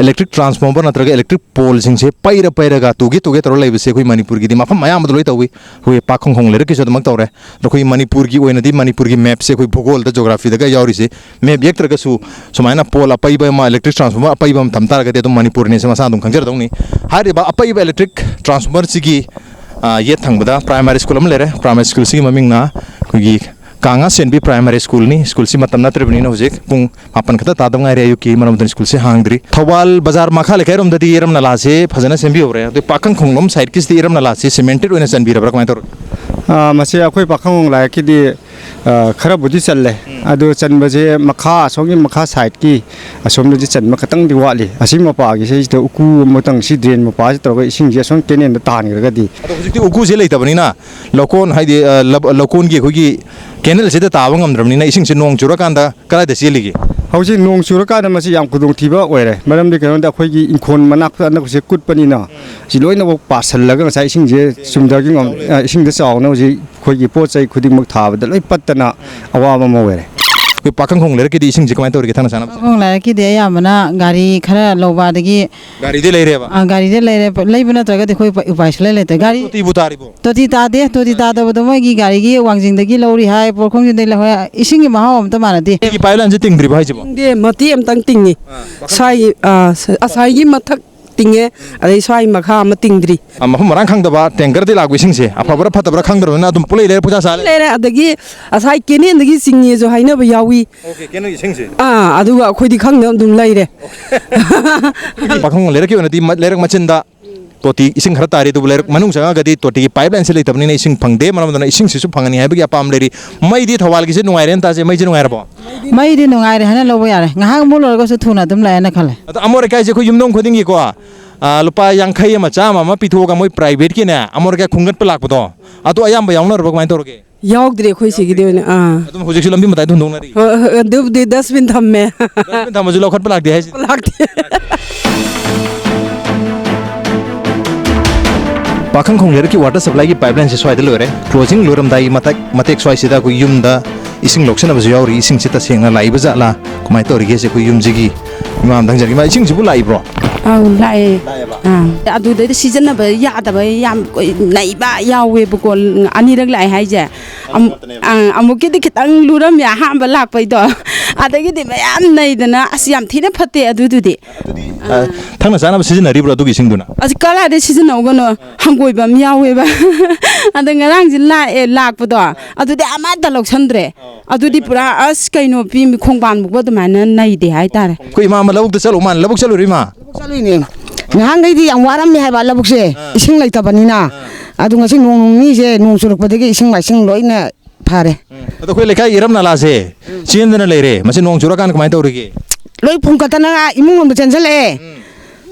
electric transformer ꯅꯠꯇ꯭ꯔꯒ electric poleꯁꯤꯡꯁꯦ ꯄꯩꯔ ꯄꯩꯔꯒ ꯇꯨꯒꯦ ꯇꯨꯒꯦ ꯇꯧꯔ ꯂꯩꯕꯁꯦ ꯑꯩꯈꯣꯏ ꯃꯅꯤꯄꯨꯔꯒꯤꯗꯤ ꯃꯐꯝ ꯑꯌꯥꯝꯕꯗ ꯂꯣꯏ ꯇꯧꯏ꯫ ꯑꯩꯈꯣꯏ ꯄꯥꯈꯪꯈꯣꯡ ꯂꯩꯔꯛꯀꯤꯁꯨ ꯑꯗꯨꯃꯛ ꯇꯧꯔꯦ꯫ ꯑꯗꯣ ꯑꯩꯈꯣꯏꯒꯤ ꯃꯅꯤꯄꯨꯔꯒꯤ ꯑꯣꯏꯅꯗꯤ ꯃꯅꯤꯄꯨꯔꯒꯤ mapꯁꯦ ꯑꯩꯈꯣꯏ ꯚꯨꯒꯣꯜꯗ, geographyꯗꯒ ꯌꯥꯎꯔꯤꯁꯦ, map ꯌꯦꯛꯇ꯭ꯔꯒꯁꯨ ꯁꯨꯃꯥꯏꯅ pole ꯑꯄꯩꯕ ꯑꯃ, electric transformer ꯑꯄꯩꯕ ꯑꯃ ꯊꯝ ꯇꯥꯔꯒꯗꯤ ꯑꯗꯨꯝ ꯃꯅꯤꯄꯨꯔꯅꯦꯁꯦ ꯃꯁꯥ ꯑꯗꯨꯝ ꯈꯪꯖꯔꯗꯧꯅꯤ꯫ ꯍꯥꯏꯔꯤꯕ ꯑꯄꯩꯕ electric transformerꯁꯤꯒꯤ, ꯑ, ꯌꯦꯠ ꯊꯪꯕꯗ primary school ꯑꯃ ꯂꯩꯔꯦ꯫ Primary schoolꯁꯤꯒꯤ ꯃꯃꯤꯡꯅ ꯑꯩꯈꯣꯏꯒꯤ ꯀꯥꯉꯥ ꯁꯦꯟꯕꯤ primary schoolꯅꯤ꯫ Schoolꯁꯤ ꯃꯇꯝ ꯅꯠꯇ꯭ꯔꯤꯕꯅꯤꯅ ꯍꯧꯖꯤꯛ ꯄꯨꯡ ꯃꯥꯄꯟ ꯈꯛꯇ ꯇꯥꯗ ꯉꯥꯏꯔꯦ ꯑꯌꯨꯛꯀꯤ, ꯃꯔꯝ ꯑꯗꯨꯅ schoolꯁꯤ ꯍꯥꯡꯗ꯭ꯔꯤ꯫ ꯊꯧꯕꯥꯜ ꯕꯖꯥꯔ ꯃꯈꯥ ꯂꯩꯀꯥꯏꯔꯣꯝꯗꯗꯤ ꯏꯔꯝ ꯅꯂꯥꯁꯦ ꯐꯖꯅ ꯁꯦꯝꯕꯤꯍꯧꯔꯦ꯫ ꯑꯗꯩ ꯄꯥꯈꯪꯈꯣꯡꯂꯣꯝ sideꯀꯤꯁꯤꯗꯤ ꯏꯔꯝ ꯅꯂꯥꯁꯦ cemented ꯑꯣꯏꯅ ꯆꯟꯕꯤꯔꯕ꯭ꯔꯥ, ꯀꯃꯥꯏꯅ ꯇꯧꯔꯒꯦ? ꯑꯥ, ꯃꯁꯤ ꯑꯩꯈꯣꯏ ꯄꯥꯈꯪꯈꯣꯡ ꯂꯥꯏꯔꯛꯀꯤꯗꯤ ꯑ, ꯈꯔꯕꯨꯗꯤ ꯆꯜꯂꯦ꯫ ꯎꯝ꯫ ꯑꯗꯨ ꯆꯟꯕꯁꯦ ꯃꯈꯥ, ꯑꯁꯣꯝꯒꯤ ꯃꯈꯥ ꯁꯥꯏꯠꯀꯤ ꯑꯁꯣꯝꯗꯗꯤ ꯆꯟꯕ ꯈꯇꯪꯗꯤ ꯋꯥꯠꯂꯤ꯫ ꯑꯁꯤ ꯃꯄꯥꯒꯤꯁꯤꯗ ꯎꯀꯨ ꯑꯃꯇꯪ, ꯁꯤ ꯗ꯭ꯔꯦꯟ ꯃꯄꯥꯁꯤ ꯇꯧꯔꯒ ꯏꯁꯤꯡꯁꯦ ꯑꯁꯣꯝ ꯀꯦꯅꯦꯜꯗ ꯇꯥꯍꯟꯈ꯭ꯔꯒꯗꯤ꯫ ꯑꯗꯣ ꯍꯧꯖꯤꯛꯇꯤ ꯎꯀꯨꯁꯦ ꯂꯩꯇꯕꯅꯤꯅ ꯂꯧꯀꯣꯟ, ꯍꯥꯏꯗꯤ, ꯑ, ꯂꯕ-, ꯂꯧꯀꯣꯟꯒꯤ ꯑꯩꯈꯣꯏꯒꯤ ꯀꯦꯅꯦꯜꯁꯤꯗ ꯇꯥꯕ ꯉꯝꯗ꯭ꯔꯕꯅꯤꯅ ꯏꯁꯤꯡꯁꯦ ꯅꯣꯡ ꯆꯨꯔꯀꯥꯟꯗ ꯀꯗꯥꯏꯗ ꯆꯦꯜꯂꯤꯒꯦ? ꯍꯧꯖꯤꯛ ꯅꯣꯡ ꯆꯨꯔꯀꯥꯟꯗ ꯃꯁꯤ ꯌꯥꯝ ꯈꯨꯗꯣꯡꯊꯤꯕ ꯑꯣꯏꯔꯦ꯫ ꯃꯔꯝꯗꯤ ꯀꯩꯅꯣꯗ ꯑꯩꯈꯣꯏꯒꯤ ꯏꯪꯈꯣꯜ ꯃꯅꯥꯛꯇ ꯑꯅꯛꯄꯁꯦ ꯀꯨꯠꯄꯅꯤꯅ ꯁꯤ ꯂꯣꯏꯅꯃꯛ ꯄꯥꯁꯜꯂꯒ ꯉꯁꯥꯏ ꯏꯁꯤꯡꯁꯦ ꯆꯨꯝꯊꯈꯤ ꯉꯝ-, ꯑ, ꯏꯁꯤꯡꯗ ꯆꯥꯎꯅ ꯍꯧꯖꯤꯛ ꯑꯩꯈꯣꯏꯒꯤ ꯄꯣꯠ ꯆꯩ ꯈꯨꯗꯤꯡꯃꯛ ꯊꯥꯕꯗ ꯂꯣꯏ ꯄꯠꯇꯅ ꯑꯋꯥꯕ ꯑꯃ ꯑꯣꯏꯔꯦ꯫ ꯑꯩꯈꯣꯏ ꯄꯥꯈꯪꯈꯣꯡ ꯂꯩꯔꯛꯀꯤꯗꯤ ꯏꯁꯤꯡꯁꯦ ꯀꯃꯥꯏꯅ ꯇꯧꯔꯤꯒꯦ ꯊꯛꯅ ꯆꯥꯅꯕ? ꯄꯥꯈꯪꯈꯣꯡ ꯂꯩꯔꯛꯀꯤꯗꯤ ꯑꯌꯥꯝꯕꯅ ꯒꯥꯔꯤ ꯈꯔ ꯂꯧꯕ, ꯑꯗꯒꯤ ꯒꯥꯔꯤꯗꯤ ꯂꯩꯔꯦꯕ? ꯑ, ꯒꯥꯔꯤꯗꯤ ꯂꯩꯔꯦ꯫ ꯂꯩꯕ ꯅꯠꯇ꯭ꯔꯒꯗꯤ ꯑꯩꯈꯣꯏ ꯎꯄꯥꯏ, ꯎꯄꯥꯏ ꯁꯨꯡꯂꯩ ꯂꯩꯇꯦ꯫ ꯒꯥꯔꯤ ꯇꯣꯇꯤꯕꯨ ꯇꯥꯔꯤꯕꯣ? ꯇꯣꯇꯤ ꯇꯥꯗꯦ, ꯇꯣꯇꯤ ꯇꯥꯗꯕꯗꯣ ꯃꯣꯏꯒꯤ ꯒꯥꯔꯤꯒꯤ ꯋꯥꯡꯖꯤꯡꯗꯒꯤ ꯂꯧꯔꯤ ꯍꯥꯏ, ꯄꯣꯔꯈꯣꯡꯖꯤꯡꯗꯒꯤ ꯂꯧꯔꯤ ꯍꯥꯏ, ꯏꯁꯤꯡꯒꯤ ꯃꯍꯥꯎ ꯑꯝꯇ ꯃꯥꯟꯅꯗꯦ꯫ ꯁꯤꯒꯤ ꯄꯥꯏꯞ ꯂꯥꯏꯟꯁꯦ ꯇꯤꯡꯗ꯭ꯔꯤꯕꯣ ꯍꯥꯏꯁꯤꯕꯣ? ꯇꯤꯡꯗꯦ, ꯃꯇꯦꯛ ꯑꯃꯇꯪ ꯇꯤꯡꯉꯤ꯫ ꯑꯥ, ꯃꯈꯥ ꯁ꯭ꯋꯥꯏꯒꯤ, ꯑꯥ, ꯉꯁꯥꯏꯒꯤ ꯃꯊꯛ ꯇꯤꯡꯉꯦ, ꯑꯗꯩ ꯁ꯭ꯋꯥꯏ ꯃꯈꯥ ꯑꯃ ꯇꯤꯡꯗ꯭ꯔꯤ꯫ ꯑ, ꯃꯐꯝ ꯃꯔꯥꯡ ꯈꯪꯗꯕ ꯇꯦꯡꯀꯔꯗꯤ ꯂꯥꯛꯄ ꯏꯁꯤꯡꯁꯦ ꯑꯐꯕ꯭ꯔꯥ ꯐꯠꯇꯕ꯭ꯔꯥ ꯈꯪꯗ꯭ꯔꯕꯅꯤꯅ ꯑꯗꯨꯝ ꯄꯨꯂꯩ ꯂꯩꯔꯦ, ꯄꯨꯡꯆꯥ ꯆꯥ ꯂꯩꯔꯦ꯫ ꯂꯩꯔꯦ, ꯑꯗꯒꯤ ꯉꯁꯥꯏ ꯀꯦꯅꯦꯜꯗꯒꯤ ꯆꯤꯡꯉꯦꯁꯨ ꯍꯥꯏꯅꯕ ꯌꯥꯎꯏ꯫ ꯑꯣꯀꯦ, ꯀꯦꯅꯦꯜꯒꯤ ꯏꯁꯤꯡꯁꯦ? ꯑꯥ, ꯑꯗꯨꯒ ꯑꯩꯈꯣꯏꯗꯤ ꯈꯪꯗꯅ ꯑꯗꯨꯝ ꯂꯩꯔꯦ꯫ ꯑꯩꯈꯣꯏꯒꯤ ꯄꯥꯈꯪ ꯂꯩꯔꯛꯀꯤ ꯑꯣꯏꯅꯗꯤ ꯃ-, ꯂꯩꯔꯛ ꯃꯆꯤꯟꯗ ꯇꯣꯇꯤ ꯏꯁꯤꯡ ꯈꯔ ꯇꯥꯔꯤ, ꯑꯗꯨꯕꯨ ꯂꯩꯔꯛ ꯃꯅꯨꯡ ꯆꯪꯉꯒꯗꯤ ꯇꯣꯇꯤꯒꯤ ꯄꯥꯏꯞ ꯂꯥꯏꯟꯁꯦ ꯂꯩꯇꯕꯅꯤꯅ ꯏꯁꯤꯡ ꯐꯪꯗꯦ꯫ ꯃꯔꯝ ꯑꯗꯨꯅ ꯏꯁꯤꯡꯁꯤꯁꯨ ꯐꯪꯍꯟꯅꯤ ꯍꯥꯏꯕꯒꯤ ꯑꯄꯥꯝꯕ ꯂꯩꯔꯤ꯫ ꯃꯩꯗꯤ ꯊꯧꯕꯥꯜꯒꯤꯁꯦ ꯅꯨꯡꯉꯥꯏꯔꯦꯅ ꯇꯥꯖꯩ, ꯃꯩꯁꯦ ꯅꯨꯡꯉꯥꯏꯔꯕꯣ? ꯃꯩꯗꯤ ꯅꯨꯡꯉꯥꯏꯔꯦ ꯍꯥꯏꯅ ꯂꯧꯕ ꯌꯥꯔꯦ꯫ ꯉꯥꯏꯍꯥꯛ ꯑꯃꯨꯛ ꯂꯣꯏꯔꯒꯁꯨ ꯊꯨꯅ ꯑꯗꯨꯝ ꯂꯥꯛꯑꯦꯅ ꯈꯜꯂꯦ꯫ ꯑꯗꯣ ꯑꯃꯣꯠ ꯑꯀꯥꯏꯁꯦ ꯑꯩꯈꯣꯏ ꯌꯨꯝꯊꯣꯡ ꯈꯨꯗꯤꯡꯒꯤꯀꯣ, ꯑ, ꯂꯨꯄꯥ ꯌꯥꯡꯈꯩ ꯑꯃ, ꯆꯥꯝꯃ ꯑꯃ ꯄꯤꯊꯣꯛꯑꯒ ꯃꯣꯏ ꯄ꯭ꯔꯥꯏꯚꯦꯠꯀꯤꯅꯦ ꯑꯃꯣꯠ ꯑꯀꯥꯏ ꯈꯨꯟꯒꯠꯄ ꯂꯥꯛꯄꯗꯣ, ꯑꯗꯨ ꯑꯌꯥꯝꯕ ꯌꯥꯎꯅꯔꯕꯣ, ꯀꯃꯥꯏꯅ ꯇꯧꯔꯒꯦ? ꯌꯥꯎꯗ꯭ꯔꯦ ꯑꯩꯈꯣꯏ ꯁꯤꯒꯤꯗꯤ ꯑꯣꯏꯅ꯫ ꯑꯥ꯫ ꯑꯗꯨꯝ ꯍꯧꯖꯤꯛꯁꯨ ꯂꯝꯕꯤ ꯃꯇꯥꯏꯗ ꯍꯨꯟꯗꯣꯛꯅꯔꯤ? ꯍꯣꯏ, ꯍꯣꯏ, ꯑꯗꯨꯕꯨꯗꯤ dustbin ꯊꯝꯃꯦ꯫ Dustbin ꯊꯝꯃꯁꯨ ꯂꯧꯈꯠꯄ ꯂꯥꯛꯇꯦ ꯍꯥꯏꯁꯤꯗꯤ? ꯂꯥꯛꯇꯦ꯫ ꯄꯥꯈꯪꯈꯣꯡ ꯂꯩꯔꯛꯀꯤ water supplyꯒꯤ pipeline ꯁꯦ ꯁ꯭ꯋꯥꯏꯗ ꯂꯣꯏꯔꯦ꯫ Closing ꯂꯣꯏꯔꯝꯗꯥꯏꯒꯤ ꯃꯇꯛ, ꯃꯇꯦꯛ ꯁ꯭ꯋꯥꯏꯁꯤꯗ ꯑꯩꯈꯣꯏ ꯌꯨꯝꯗ ꯏꯁꯤꯡ ꯂꯧꯁꯤꯟꯅꯕꯁꯨ ꯌꯥꯎꯔꯤ꯫ ꯏꯁꯤꯡꯁꯤ ꯇꯁꯦꯡꯅ ꯂꯥꯛꯏꯕ ꯖꯥꯠꯂꯥ, ꯀꯃꯥꯏꯅ ꯇꯧꯔꯤꯒꯦꯁꯦ ꯑꯩꯈꯣꯏ ꯌꯨꯝꯁꯤꯒꯤ ꯏꯃꯥ ꯑꯝꯗ ꯍꯪꯖꯔꯒꯦ꯫ ꯏꯃꯥ, ꯏꯁꯤꯡꯁꯤꯕꯨ ꯂꯥꯛꯏꯕ꯭ꯔꯣ? ꯑꯧ, ꯂꯥꯛꯑꯦ꯫ ꯂꯥꯛꯑꯦꯕ? ꯑꯥ꯫ ꯑꯗꯨꯗꯩꯗ ꯁꯤꯖꯤꯟꯅꯕ ꯌꯥꯗꯕ ꯌꯥꯝ ꯅꯩꯕ ꯌꯥꯎꯋꯦꯕꯀꯣ, ꯑꯅꯤꯔꯛ ꯂꯥꯛꯑꯦ ꯍꯥꯏꯁꯦ꯫ ꯑꯃꯨꯛ, ꯑꯥ, ꯑꯃꯨꯛꯀꯤꯗꯤ ꯈꯤꯇꯪ ꯂꯨꯔꯝꯃꯦ ꯑꯍꯥꯟꯕ ꯂꯥꯛꯄꯩꯗꯣ꯫ ꯑꯗꯒꯤꯗꯤ ꯃꯌꯥꯝ ꯅꯩꯗꯅ, ꯑꯁ, ꯌꯥꯝ ꯊꯤꯅ ꯐꯠꯇꯦ ꯑꯗꯨꯗꯨꯗꯤ꯫ ꯑꯗꯨꯗꯤ, ꯑ, ꯊꯛꯅ ꯆꯥꯅꯕ ꯁꯤꯖꯤꯟꯅꯔꯤꯕ꯭ꯔꯣ ꯑꯗꯨꯒꯤ ꯏꯁꯤꯡꯗꯨꯅ? ꯑꯁ, ꯀꯗꯥꯏꯗꯩ ꯁꯤꯖꯤꯟꯅꯧꯒꯅꯣ? ꯍꯪꯒꯣꯏꯕ ꯑꯃ ꯌꯥꯎꯋꯦꯕ꯫ ꯑꯗ ꯉꯔꯥꯡꯁꯦ ꯂꯥꯛꯑꯦ, ꯂꯥꯛꯄꯗꯣ, ꯑꯗꯨꯗꯤ ꯑꯃꯠꯇ ꯂꯧꯁꯟꯗ꯭ꯔꯦ꯫ ꯑꯗꯨꯗꯤ ꯄꯨꯔꯥ, ꯑꯁ, ꯀꯩꯅꯣ, ꯄꯤ ꯈꯣꯡꯕꯥꯟ ꯐꯥꯎꯕ ꯑꯗꯨꯃꯥꯏꯅ ꯅꯩꯗꯦ ꯍꯥꯏꯇꯥꯔꯦ꯫ ꯑꯩꯈꯣꯏ ꯏꯃꯥ ꯑꯃ ꯂꯧꯕꯨꯛꯇ ꯆꯠꯂꯨ ꯃꯥꯜꯂꯦ꯫ ꯂꯧꯕꯨꯛ ꯆꯠꯂꯨꯔꯤ, ꯏꯃꯥ? ꯂꯧꯕꯨꯛ ꯆꯠꯂꯨꯏꯅꯦ꯫ ꯉꯍꯥꯟꯈꯩꯗꯤ ꯌꯥꯝ ꯋꯥꯔꯝꯃꯦ ꯍꯥꯏꯕ ꯂꯧꯕꯨꯛꯁꯦ, ꯑꯥ꯫ ꯏꯁꯤꯡ ꯂꯩꯇꯕꯅꯤꯅ꯫ ꯑꯥ꯫ ꯑꯗꯨ ꯉꯁꯤ ꯅꯣꯡ ꯅꯤꯅꯤꯁꯦ ꯅꯣꯡ ꯆꯨꯔꯛꯄꯗꯒꯤ ꯏꯁꯤꯡ ꯃꯥꯏꯁꯤꯡ ꯂꯣꯏꯅ ꯐꯔꯦ꯫ ꯑꯗꯣ ꯑꯩꯈꯣꯏ ꯂꯩꯀꯥꯏ ꯏꯔꯝ ꯅꯂꯥꯁꯦ ꯆꯦꯟꯗꯅ ꯂꯩꯔꯦ, ꯃꯁꯤ ꯅꯣꯡ ꯆꯨꯔꯀꯥꯟꯗ ꯀꯃꯥꯏꯅ ꯇꯧꯔꯤꯒꯦ? ꯂꯣꯏ ꯐꯨꯟꯀꯠꯇꯅ ꯏꯃꯨꯡ ꯂꯣꯝꯗ ꯆꯦꯟꯁꯤꯜꯂꯛꯑꯦ꯫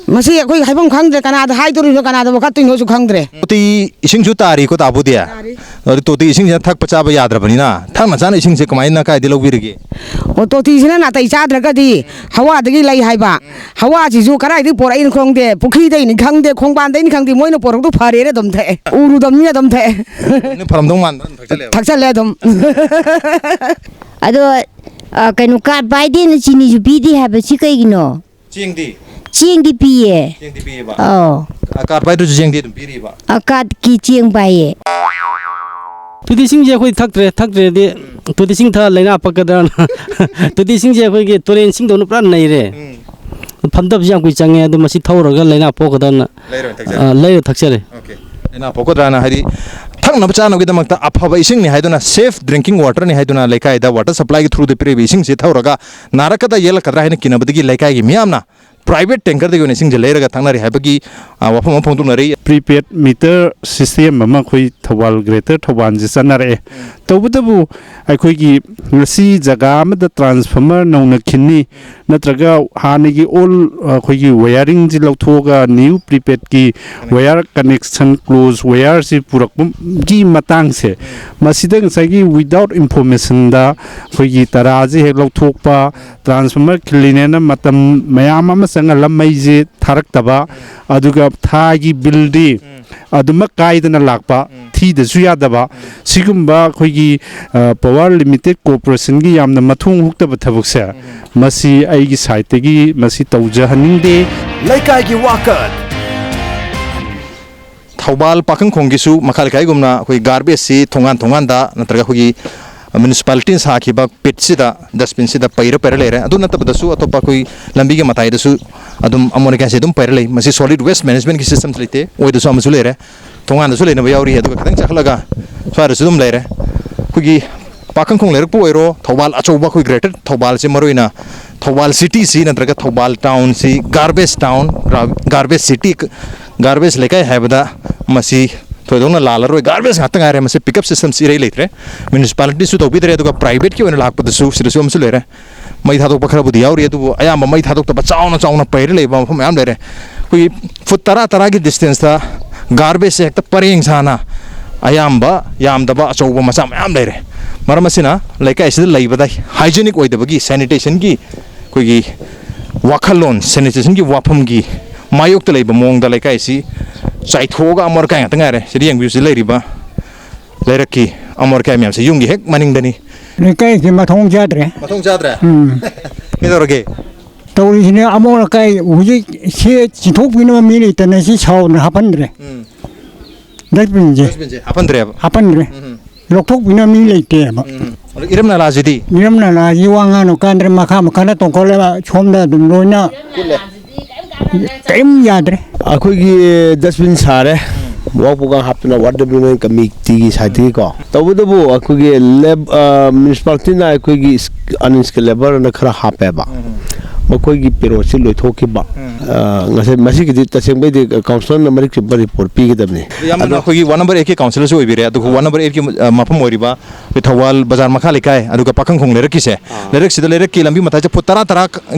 ꯃꯁꯤ ꯑꯩꯈꯣꯏ ꯍꯥꯏꯐꯝ ꯈꯪꯗ꯭ꯔꯦ, ꯀꯅꯥꯗ ꯍꯥꯏꯗꯣꯔꯤꯅꯣ, ꯀꯅꯥꯗ ꯋꯥꯀꯠꯇꯣꯏꯅꯣꯁꯨ ꯈꯪꯗ꯭ꯔꯦ꯫ ꯇꯣꯇꯤ ꯏꯁꯤꯡꯁꯨ ꯇꯥꯔꯤꯀꯣ ꯇꯥꯕꯨꯗꯤ? ꯇꯥꯔꯤ꯫ ꯑꯗꯨ ꯇꯣꯇꯤ ꯏꯁꯤꯡꯁꯤꯅ ꯊꯛꯄ ꯆꯥꯕ ꯌꯥꯗ꯭ꯔꯕꯅꯤꯅ ꯊꯛꯅ ꯆꯥꯅ ꯏꯁꯤꯡꯁꯦ ꯀꯃꯥꯏꯅ ꯀꯥꯏꯗ ꯂꯧꯕꯤꯔꯤꯒꯦ? ꯑꯣ, ꯇꯣꯇꯤꯁꯤꯅ ꯅꯥꯇꯩ ꯆꯥꯗ꯭ꯔꯒꯗꯤ ꯍꯋꯥꯗꯒꯤ ꯂꯩ ꯍꯥꯏꯕ꯫ ꯍꯋꯥꯁꯤꯁꯨ ꯀꯗꯥꯏꯗꯒꯤ ꯄꯣꯔꯛꯏꯅꯣ ꯈꯪꯗꯦ, ꯄꯨꯈ꯭ꯔꯤꯗꯩꯅꯤ ꯈꯪꯗꯦ, ꯈꯣꯡꯕꯥꯟꯗꯩꯅꯤ ꯈꯪꯗꯦ, ꯃꯣꯏꯅ ꯄꯣꯔꯛꯇꯣ ꯐꯔꯦꯅ ꯑꯗꯨꯝ ꯊꯛꯑꯦ, ꯎꯔꯨꯗꯕꯅꯤꯅ ꯑꯗꯨꯝ ꯊꯛꯑꯦ꯫ ꯅꯣꯏ ꯐꯔꯝꯗꯧ ꯃꯥꯟꯕ ꯑꯗꯨꯝ ꯊꯛꯆꯜꯂꯦꯕ? ꯊꯛꯆꯜꯂꯦ ꯑꯗꯨꯝ꯫ ꯑꯗꯣ, ꯑ, ꯀꯩꯅꯣ, ꯀꯥꯔꯠ ꯄꯥꯏꯗꯦꯅ ꯆꯤꯅꯤꯁꯨ ꯄꯤꯗꯦ ꯍꯥꯏꯕꯁꯤ ꯀꯩꯒꯤꯅꯣ? ꯆꯦꯡꯗꯤ? ꯆꯦꯡꯗꯤ ꯄꯤꯌꯦ꯫ ꯆꯦꯡꯗꯤ ꯄꯤꯌꯦꯕ? ꯑꯧ꯫ ꯑ, ꯀꯥꯔꯠ ꯄꯥꯏꯗ꯭ꯔꯁꯨ ꯆꯦꯡꯗꯤ ꯑꯗꯨꯝ ꯄꯤꯔꯤꯕ? ꯑ, ꯀꯥꯔꯠꯀꯤ ꯆꯦꯡ ꯄꯥꯏꯌꯦ꯫ ꯇꯣꯇꯤ ꯏꯁꯤꯡꯁꯦ ꯑꯩꯈꯣꯏ ꯊꯛꯇ꯭ꯔꯦ, ꯊꯛꯇ꯭ꯔꯦꯗꯤ ꯇꯣꯇꯤ ꯏꯁꯤꯡ ꯊꯛꯑ ꯂꯩꯅꯥ ꯄꯛꯀꯗ꯭ꯔꯅ꯫ ꯇꯣꯇꯤ ꯏꯁꯤꯡꯁꯦ ꯑꯩꯈꯣꯏꯒꯤ ꯇꯨꯔꯦꯟ ꯏꯁꯤꯡꯗꯧꯅ ꯄꯨꯔꯥ ꯅꯩꯔꯦ꯫ ꯎꯝ꯫ ꯐꯝꯊꯕꯁꯨ ꯌꯥꯝ ꯀꯨꯏ ꯆꯪꯉꯦ, ꯑꯗꯣ ꯃꯁꯤ ꯊꯧꯔꯒ ꯂꯩꯅꯥ ꯄꯣꯛꯀꯗ꯭ꯔꯅ, ꯂꯩꯔ ꯑꯣꯏꯅ ꯊꯛꯆꯔꯦ꯫ ꯑ, ꯂꯩꯔ ꯊꯛꯆꯔꯦ꯫ ꯑꯣꯀꯦ꯫ ꯂꯩꯅꯥ ꯄꯣꯛꯀꯗ꯭ꯔꯥꯅ, ꯍꯥꯏꯗꯤ ꯊꯛꯅꯕ ꯆꯥꯅꯕꯒꯤꯗꯃꯛꯇ ꯑꯐꯕ ꯏꯁꯤꯡꯅꯤ ꯍꯥꯏꯗꯨꯅ, ꯁꯦꯐ ꯗ꯭ꯔꯤꯡꯀꯤꯡ ꯋꯥꯇꯔꯅꯤ ꯍꯥꯏꯗꯨꯅ ꯂꯩꯀꯥꯏꯗ ꯋꯥꯇꯔ ꯁꯄ꯭ꯂꯥꯏꯒꯤ ꯊ꯭ꯔꯨꯗ ꯄꯤꯔꯛꯏꯕ ꯏꯁꯤꯡꯁꯦ ꯊꯛꯎꯔꯒ ꯅꯥꯔꯛꯀꯗ ꯌꯦꯛꯂꯛꯀꯗ꯭ꯔꯥ ꯍꯥꯏꯅ ꯀꯤꯅꯕꯗꯒꯤ ꯂꯩꯀꯥꯏꯒꯤ ꯃꯤꯌꯥꯝꯅ ꯄ꯭ꯔꯥꯏꯚꯦꯠ ꯇꯦꯡꯀꯔꯗꯒꯤ ꯑꯣꯏꯅ ꯏꯁꯤꯡꯁꯦ ꯂꯩꯔꯒ ꯊꯛꯅꯔꯤ ꯍꯥꯏꯕꯒꯤ, ꯑ, ꯋꯥꯐꯝ ꯑꯃ ꯐꯣꯡꯗꯣꯛꯅꯔꯤ꯫ ꯄ꯭ꯔꯤꯄꯦꯗ ꯃꯤꯇꯔ ꯁꯤꯁꯇꯦꯝ ꯑꯃ ꯑꯩꯈꯣꯏ ꯊꯧꯕꯥꯜ, ꯒ꯭ꯔꯦꯇꯔ ꯊꯧꯕꯥꯜꯁꯦ ꯆꯠꯅꯔꯛꯑꯦ꯫ ꯎꯝ꯫ ꯇꯧꯕꯇꯕꯨ ꯑꯩꯈꯣꯏꯒꯤ ꯉꯁꯤ ꯖꯒꯥ ꯑꯃꯗ ꯇ꯭ꯔꯥꯟꯁꯐꯣꯔꯃꯔ ꯅꯧꯅ ꯈꯤꯟꯅꯤ, ꯅꯠꯇ꯭ꯔꯒ ꯍꯥꯟꯅꯒꯤ ꯑꯣꯜ, ꯑꯩꯈꯣꯏꯒꯤ ꯋꯥꯌꯔꯤꯡꯁꯤ ꯂꯧꯊꯣꯛꯑꯒ ꯅ꯭ꯌꯨ ꯄ꯭ꯔꯤꯄꯦꯗꯀꯤ ꯋꯥꯌꯔ ꯀꯅꯦꯛꯁꯟ, ꯀ꯭ꯂꯣꯖ ꯋꯥꯌꯔꯁꯤ ꯄꯨꯔꯛꯄꯒꯤ ꯃꯇꯥꯡꯁꯦ, ꯃꯁꯤꯗ ꯉꯁꯥꯏꯒꯤ ꯋꯤꯗꯥꯎꯠ ꯏꯟꯐꯣꯔꯃꯦꯁꯟꯗ ꯑꯩꯈꯣꯏꯒꯤ ꯇꯔꯥꯁꯦ ꯍꯦꯛ ꯂꯧꯊꯣꯛꯄ, ꯇ꯭ꯔꯥꯟꯁꯐꯣꯔꯃꯔ ꯈꯤꯜꯂꯤꯅꯦꯅ ꯃꯇꯝ ꯃꯌꯥꯝ ꯑꯃ ꯆꯪꯍꯜꯂ ꯃꯩꯁꯦ ꯊꯥꯔꯛꯇꯕ, ꯑꯗꯨꯒ ꯊꯥꯒꯤ ꯕꯤꯜꯗꯤ ꯑꯗꯨꯃꯛ ꯀꯥꯏꯗꯅ ꯂꯥꯛꯄ, ꯊꯤꯗꯁꯨ ꯌꯥꯗꯕ, ꯁꯤꯒꯨꯝꯕ ꯑꯩꯈꯣꯏꯒꯤ, ꯑ, ꯄꯋꯥꯔ ꯂꯤꯃꯤꯇꯦꯠ ꯀꯣꯔꯄꯣꯔꯦꯁꯟꯒꯤ ꯌꯥꯝꯅ ꯃꯊꯣꯡ ꯍꯨꯛꯇꯕ ꯊꯕꯛꯁꯦ, ꯃꯁꯤ ꯑꯩꯒꯤ ꯁꯥꯏꯠꯇꯒꯤ ꯃꯁꯤ ꯇꯧꯖꯍꯟꯅꯤꯡꯗꯦ꯫ ꯂꯩꯀꯥꯏꯒꯤ ꯋꯥꯀꯠ꯫ ꯊꯧꯕꯥꯜ ꯄꯥꯈꯪꯈꯣꯡꯒꯤꯁꯨ ꯃꯈꯥ ꯂꯩꯀꯥꯏꯒꯨꯝꯅ ꯑꯩꯈꯣꯏ ꯒꯥꯔꯕꯦꯖꯁꯤ ꯊꯣꯡꯒꯥꯟ ꯊꯣꯡꯒꯥꯟꯗ ꯅꯠꯇ꯭ꯔꯒ ꯑꯩꯈꯣꯏꯒꯤ ꯃ꯭ꯌꯨꯅꯤꯁꯤꯄꯥꯂꯤꯇꯤꯅ ꯁꯥꯈꯤꯕ ꯄꯤꯠꯁꯤꯗ, ꯗꯁꯕꯤꯟꯁꯤꯗ ꯄꯩꯔ ꯄꯩꯔ ꯂꯩꯔꯦ꯫ ꯑꯗꯨ ꯅꯠꯇꯕꯗꯁꯨ ꯑꯇꯣꯞꯄ ꯑꯩꯈꯣꯏ ꯂꯝꯕꯤꯒꯤ ꯃꯇꯥꯏꯗꯁꯨ ꯑꯗꯨꯝ ꯑꯃꯣꯠ ꯑꯀꯥꯏꯁꯦ ꯑꯗꯨꯝ ꯄꯩꯔ ꯂꯩ꯫ ꯃꯁꯤ ꯁꯣꯂꯤꯗ ꯋꯦꯁ ꯃꯦꯅꯦꯖꯃꯦꯟꯠꯀꯤ ꯁꯤꯁꯇꯝꯁ ꯂꯩꯇꯦ꯫ ꯑꯣꯏꯗꯁꯨ ꯑꯃꯁꯨ ꯂꯩꯔꯦ, ꯊꯣꯡꯒꯥꯟꯗꯁꯨ ꯂꯩꯅꯕ ꯌꯥꯎꯔꯤ, ꯑꯗꯨꯒ ꯈꯤꯇꯪ ꯆꯠꯈꯠꯂꯒ ꯁ꯭ꯋꯥꯏꯗꯁꯨ ꯑꯗꯨꯝ ꯂꯩꯔꯦ꯫ ꯑꯩꯈꯣꯏꯒꯤ ꯄꯥꯈꯪꯈꯣꯡ ꯂꯩꯔꯛꯄꯨ ꯑꯣꯏꯔꯣ, ꯊꯧꯕꯥꯜ ꯑꯆꯧꯕ, ꯑꯩꯈꯣꯏ ꯒ꯭ꯔꯦꯇꯔ ꯊꯧꯕꯥꯜꯁꯦ, ꯃꯔꯨꯑꯣꯏꯅ ꯊꯧꯕꯥꯜ ꯁꯤꯇꯤꯁꯤ ꯅꯠꯇ꯭ꯔꯒ ꯊꯧꯕꯥꯜ ꯇꯥꯎꯟꯁꯤ garbage town, garbage city, garbage ꯂꯩꯀꯥꯏ ꯍꯥꯏꯕꯗ ꯃꯁꯤ ꯊꯣꯏꯗꯣꯛꯅ ꯂꯥꯜꯂꯔꯣꯏ, ꯒꯥꯔꯕꯦꯖ ꯉꯥꯛꯇ ꯉꯥꯏꯔꯦ꯫ ꯃꯁꯤ ꯄꯤꯛ ꯑꯞ ꯁꯤꯁꯇꯝꯁꯤ ꯏꯔꯩ ꯂꯩꯇ꯭ꯔꯦ꯫ ꯃ꯭ꯌꯨꯅꯤꯁꯤꯄꯥꯂꯤꯇꯤꯁꯨ ꯇꯧꯕꯤꯗ꯭ꯔꯦ, ꯑꯗꯨꯒ ꯄ꯭ꯔꯥꯏꯚꯦꯠꯀꯤ ꯑꯣꯏꯅ ꯂꯥꯛꯄꯗꯁꯨ ꯁꯤꯗꯁꯨ ꯑꯃꯁꯨ ꯂꯩꯔꯦ꯫ ꯃꯩ ꯊꯥꯗꯣꯛꯄ ꯈꯔꯕꯨꯗꯤ ꯌꯥꯎꯔꯤ, ꯑꯗꯨꯕꯨ ꯑꯌꯥꯝꯕ ꯃꯩ ꯊꯥꯗꯣꯛꯇꯕ, ꯆꯥꯎꯅ ꯆꯥꯎꯅ ꯄꯩꯔ ꯂꯩꯕ ꯃꯐꯝ ꯃꯌꯥꯝ ꯂꯩꯔꯦ꯫ ꯑꯩꯈꯣꯏꯒꯤ ꯐꯨꯠ ꯇꯔꯥ ꯇꯔꯥꯒꯤ ꯗꯤꯁꯇꯦꯟꯁꯇ ꯒꯥꯔꯕꯦꯖꯁꯦ ꯍꯦꯛꯇ ꯄꯔꯦꯡ ꯁꯥꯅ, ꯑꯌꯥꯝꯕ ꯌꯥꯝꯗꯕ ꯑꯆꯧꯕ ꯃꯆꯥ ꯃꯌꯥꯝ ꯂꯩꯔꯦ꯫ ꯃꯔꯝ ꯑꯁꯤꯅ ꯂꯩꯀꯥꯏ ꯑꯁꯤꯗ ꯂꯩꯕꯗ ꯍꯥꯏꯖꯤꯅꯤꯛ ꯑꯣꯏꯗꯕꯒꯤ, ꯁꯦꯅꯤꯇꯦꯁꯟꯒꯤ ꯑꯩꯈꯣꯏꯒꯤ ꯋꯥꯈꯜꯂꯣꯟ, ꯁꯦꯅꯤꯇꯦꯁꯟꯒꯤ ꯋꯥꯐꯝꯒꯤ ꯃꯥꯌꯣꯛꯇ ꯂꯩꯕ ꯃꯑꯣꯡꯗ ꯂꯩꯀꯥꯏ ꯑꯁꯤ ꯆꯥꯏꯊꯣꯛꯑꯒ ꯑꯃꯣꯠ ꯑꯀꯥꯏ ꯉꯥꯛꯇ ꯉꯥꯏꯔꯦ꯫ ꯁꯤꯗ ꯌꯦꯡꯕꯤꯌꯨ, ꯁꯤꯗ ꯂꯩꯔꯤꯕ ꯂꯩꯔꯛꯀꯤ ꯑꯃꯣꯠ ꯑꯀꯥꯏ ꯃꯌꯥꯝꯁꯦ ꯌꯨꯝꯒꯤ ꯍꯦꯛ ꯃꯅꯤꯡꯗꯅꯤ꯫ ꯂꯩꯀꯥꯏꯁꯦ ꯃꯊꯣꯡ ꯆꯥꯗ꯭ꯔꯦ꯫ ꯃꯊꯣꯡ ꯆꯥꯗ꯭ꯔꯦ? ꯎꯝ꯫ ꯀꯩꯗꯧꯔꯒꯦ? ꯇꯧꯔꯤꯁꯤꯅꯦ, ꯑꯃꯣꯠ ꯑꯀꯥꯏ ꯍꯧꯖꯤꯛ ꯁꯤ ꯆꯤꯡꯊꯣꯛꯄꯤꯅꯕ ꯃꯤ ꯂꯩꯇꯅ ꯁꯤ ꯁꯥꯎꯅ ꯍꯥꯞꯍꯟꯗ꯭ꯔꯦ꯫ ꯎꯝ꯫ ꯗꯁꯕꯤꯟꯁꯦ꯫ ꯗꯁꯕꯤꯟꯁꯦ ꯍꯥꯞꯍꯟꯗ꯭ꯔꯦꯕ? ꯍꯥꯞꯍꯟꯗ꯭ꯔꯦ꯫ ꯎꯝ꯫ ꯂꯧꯊꯣꯛꯄꯤꯅꯕ ꯃꯤ ꯂꯩꯇꯦꯕ꯫ ꯎꯝ꯫ ꯑꯗꯣ ꯏꯔꯝ ꯅꯂꯥꯁꯤꯗꯤ? ꯏꯔꯝ ꯅꯂꯥꯁꯤ ꯋꯥ ꯉꯥꯡꯅ ꯀꯥꯟꯗ꯭ꯔꯦ, ꯃꯈꯥ ꯃꯈꯥꯗ ꯇꯣꯡꯈꯠꯂꯒ ꯁꯣꯝꯗ ꯑꯗꯨꯝ ꯂꯣꯏꯅ ꯀꯔꯤꯝ ꯌꯥꯗ꯭ꯔꯦ꯫ ꯑꯩꯈꯣꯏꯒꯤ ꯗꯁꯕꯤꯟ ꯁꯥꯔꯦ, ꯃꯣꯠ ꯄꯨꯡꯀꯥꯡ ꯍꯥꯞꯇꯅ ꯋꯥꯔꯗ ꯗꯦꯕꯂꯞꯃꯦꯟ ꯀꯃꯤꯇꯤꯒꯤ ꯁꯥꯏꯠꯇꯒꯤꯀꯣ꯫ ꯇꯧꯕꯇꯕꯨ ꯑꯩꯈꯣꯏꯒꯤ ꯂꯦꯕ-, ꯑ, ꯃ꯭ꯌꯨꯅꯤꯁꯤꯄꯥꯂꯤꯇꯤꯅ ꯑꯩꯈꯣꯏꯒꯤ ꯑꯟꯁ꯭ꯀꯤꯜ ꯂꯦꯕꯔꯅ ꯈꯔ ꯍꯥꯞꯄꯦꯕ꯫ ꯃꯈꯣꯏꯒꯤ ꯄꯦꯔꯣꯠꯁꯤ ꯂꯣꯏꯊꯣꯛꯈꯤꯕ꯫ ꯑ, ꯉꯁꯥꯏ ꯃꯁꯤꯒꯤꯗꯤ ꯇꯁꯦꯡꯕꯩꯗꯤ ꯀꯥꯎꯟꯁꯤꯂꯔꯅ ꯃꯔꯤꯛ ꯆꯨꯝꯕ ꯔꯤꯄꯣꯔꯠ ꯄꯤꯒꯗꯕꯅꯤ꯫ ꯌꯥꯝꯅ ꯑꯗꯣ ꯑꯩꯈꯣꯏꯒꯤ ꯋꯥꯔꯗ ꯅꯝꯕꯔ ꯑꯩꯠꯀꯤ ꯀꯥꯎꯟꯁꯤꯂꯔꯁꯨ ꯑꯣꯏꯕꯤꯔꯦ, ꯑꯗꯨꯒ ꯋꯥꯔꯗ ꯅꯝꯕꯔ ꯑꯩꯠꯀꯤ, ꯑ, ꯃꯐꯝ ꯑꯣꯏꯔꯤꯕ ꯑꯩꯈꯣꯏ ꯊꯧꯕꯥꯜ ꯕꯖꯥꯔ ꯃꯈꯥ ꯂꯩꯀꯥꯏ, ꯑꯗꯨꯒ ꯄꯥꯈꯪꯈꯣꯡ ꯂꯩꯔꯛꯀꯤꯁꯦ, ꯂꯩꯔꯛꯁꯤꯗ ꯂꯩꯔꯛꯀꯤ ꯂꯝꯕꯤ ꯃꯇꯥꯏꯁꯦ ꯐꯨꯠ ꯇꯔꯥ ꯇꯔꯥ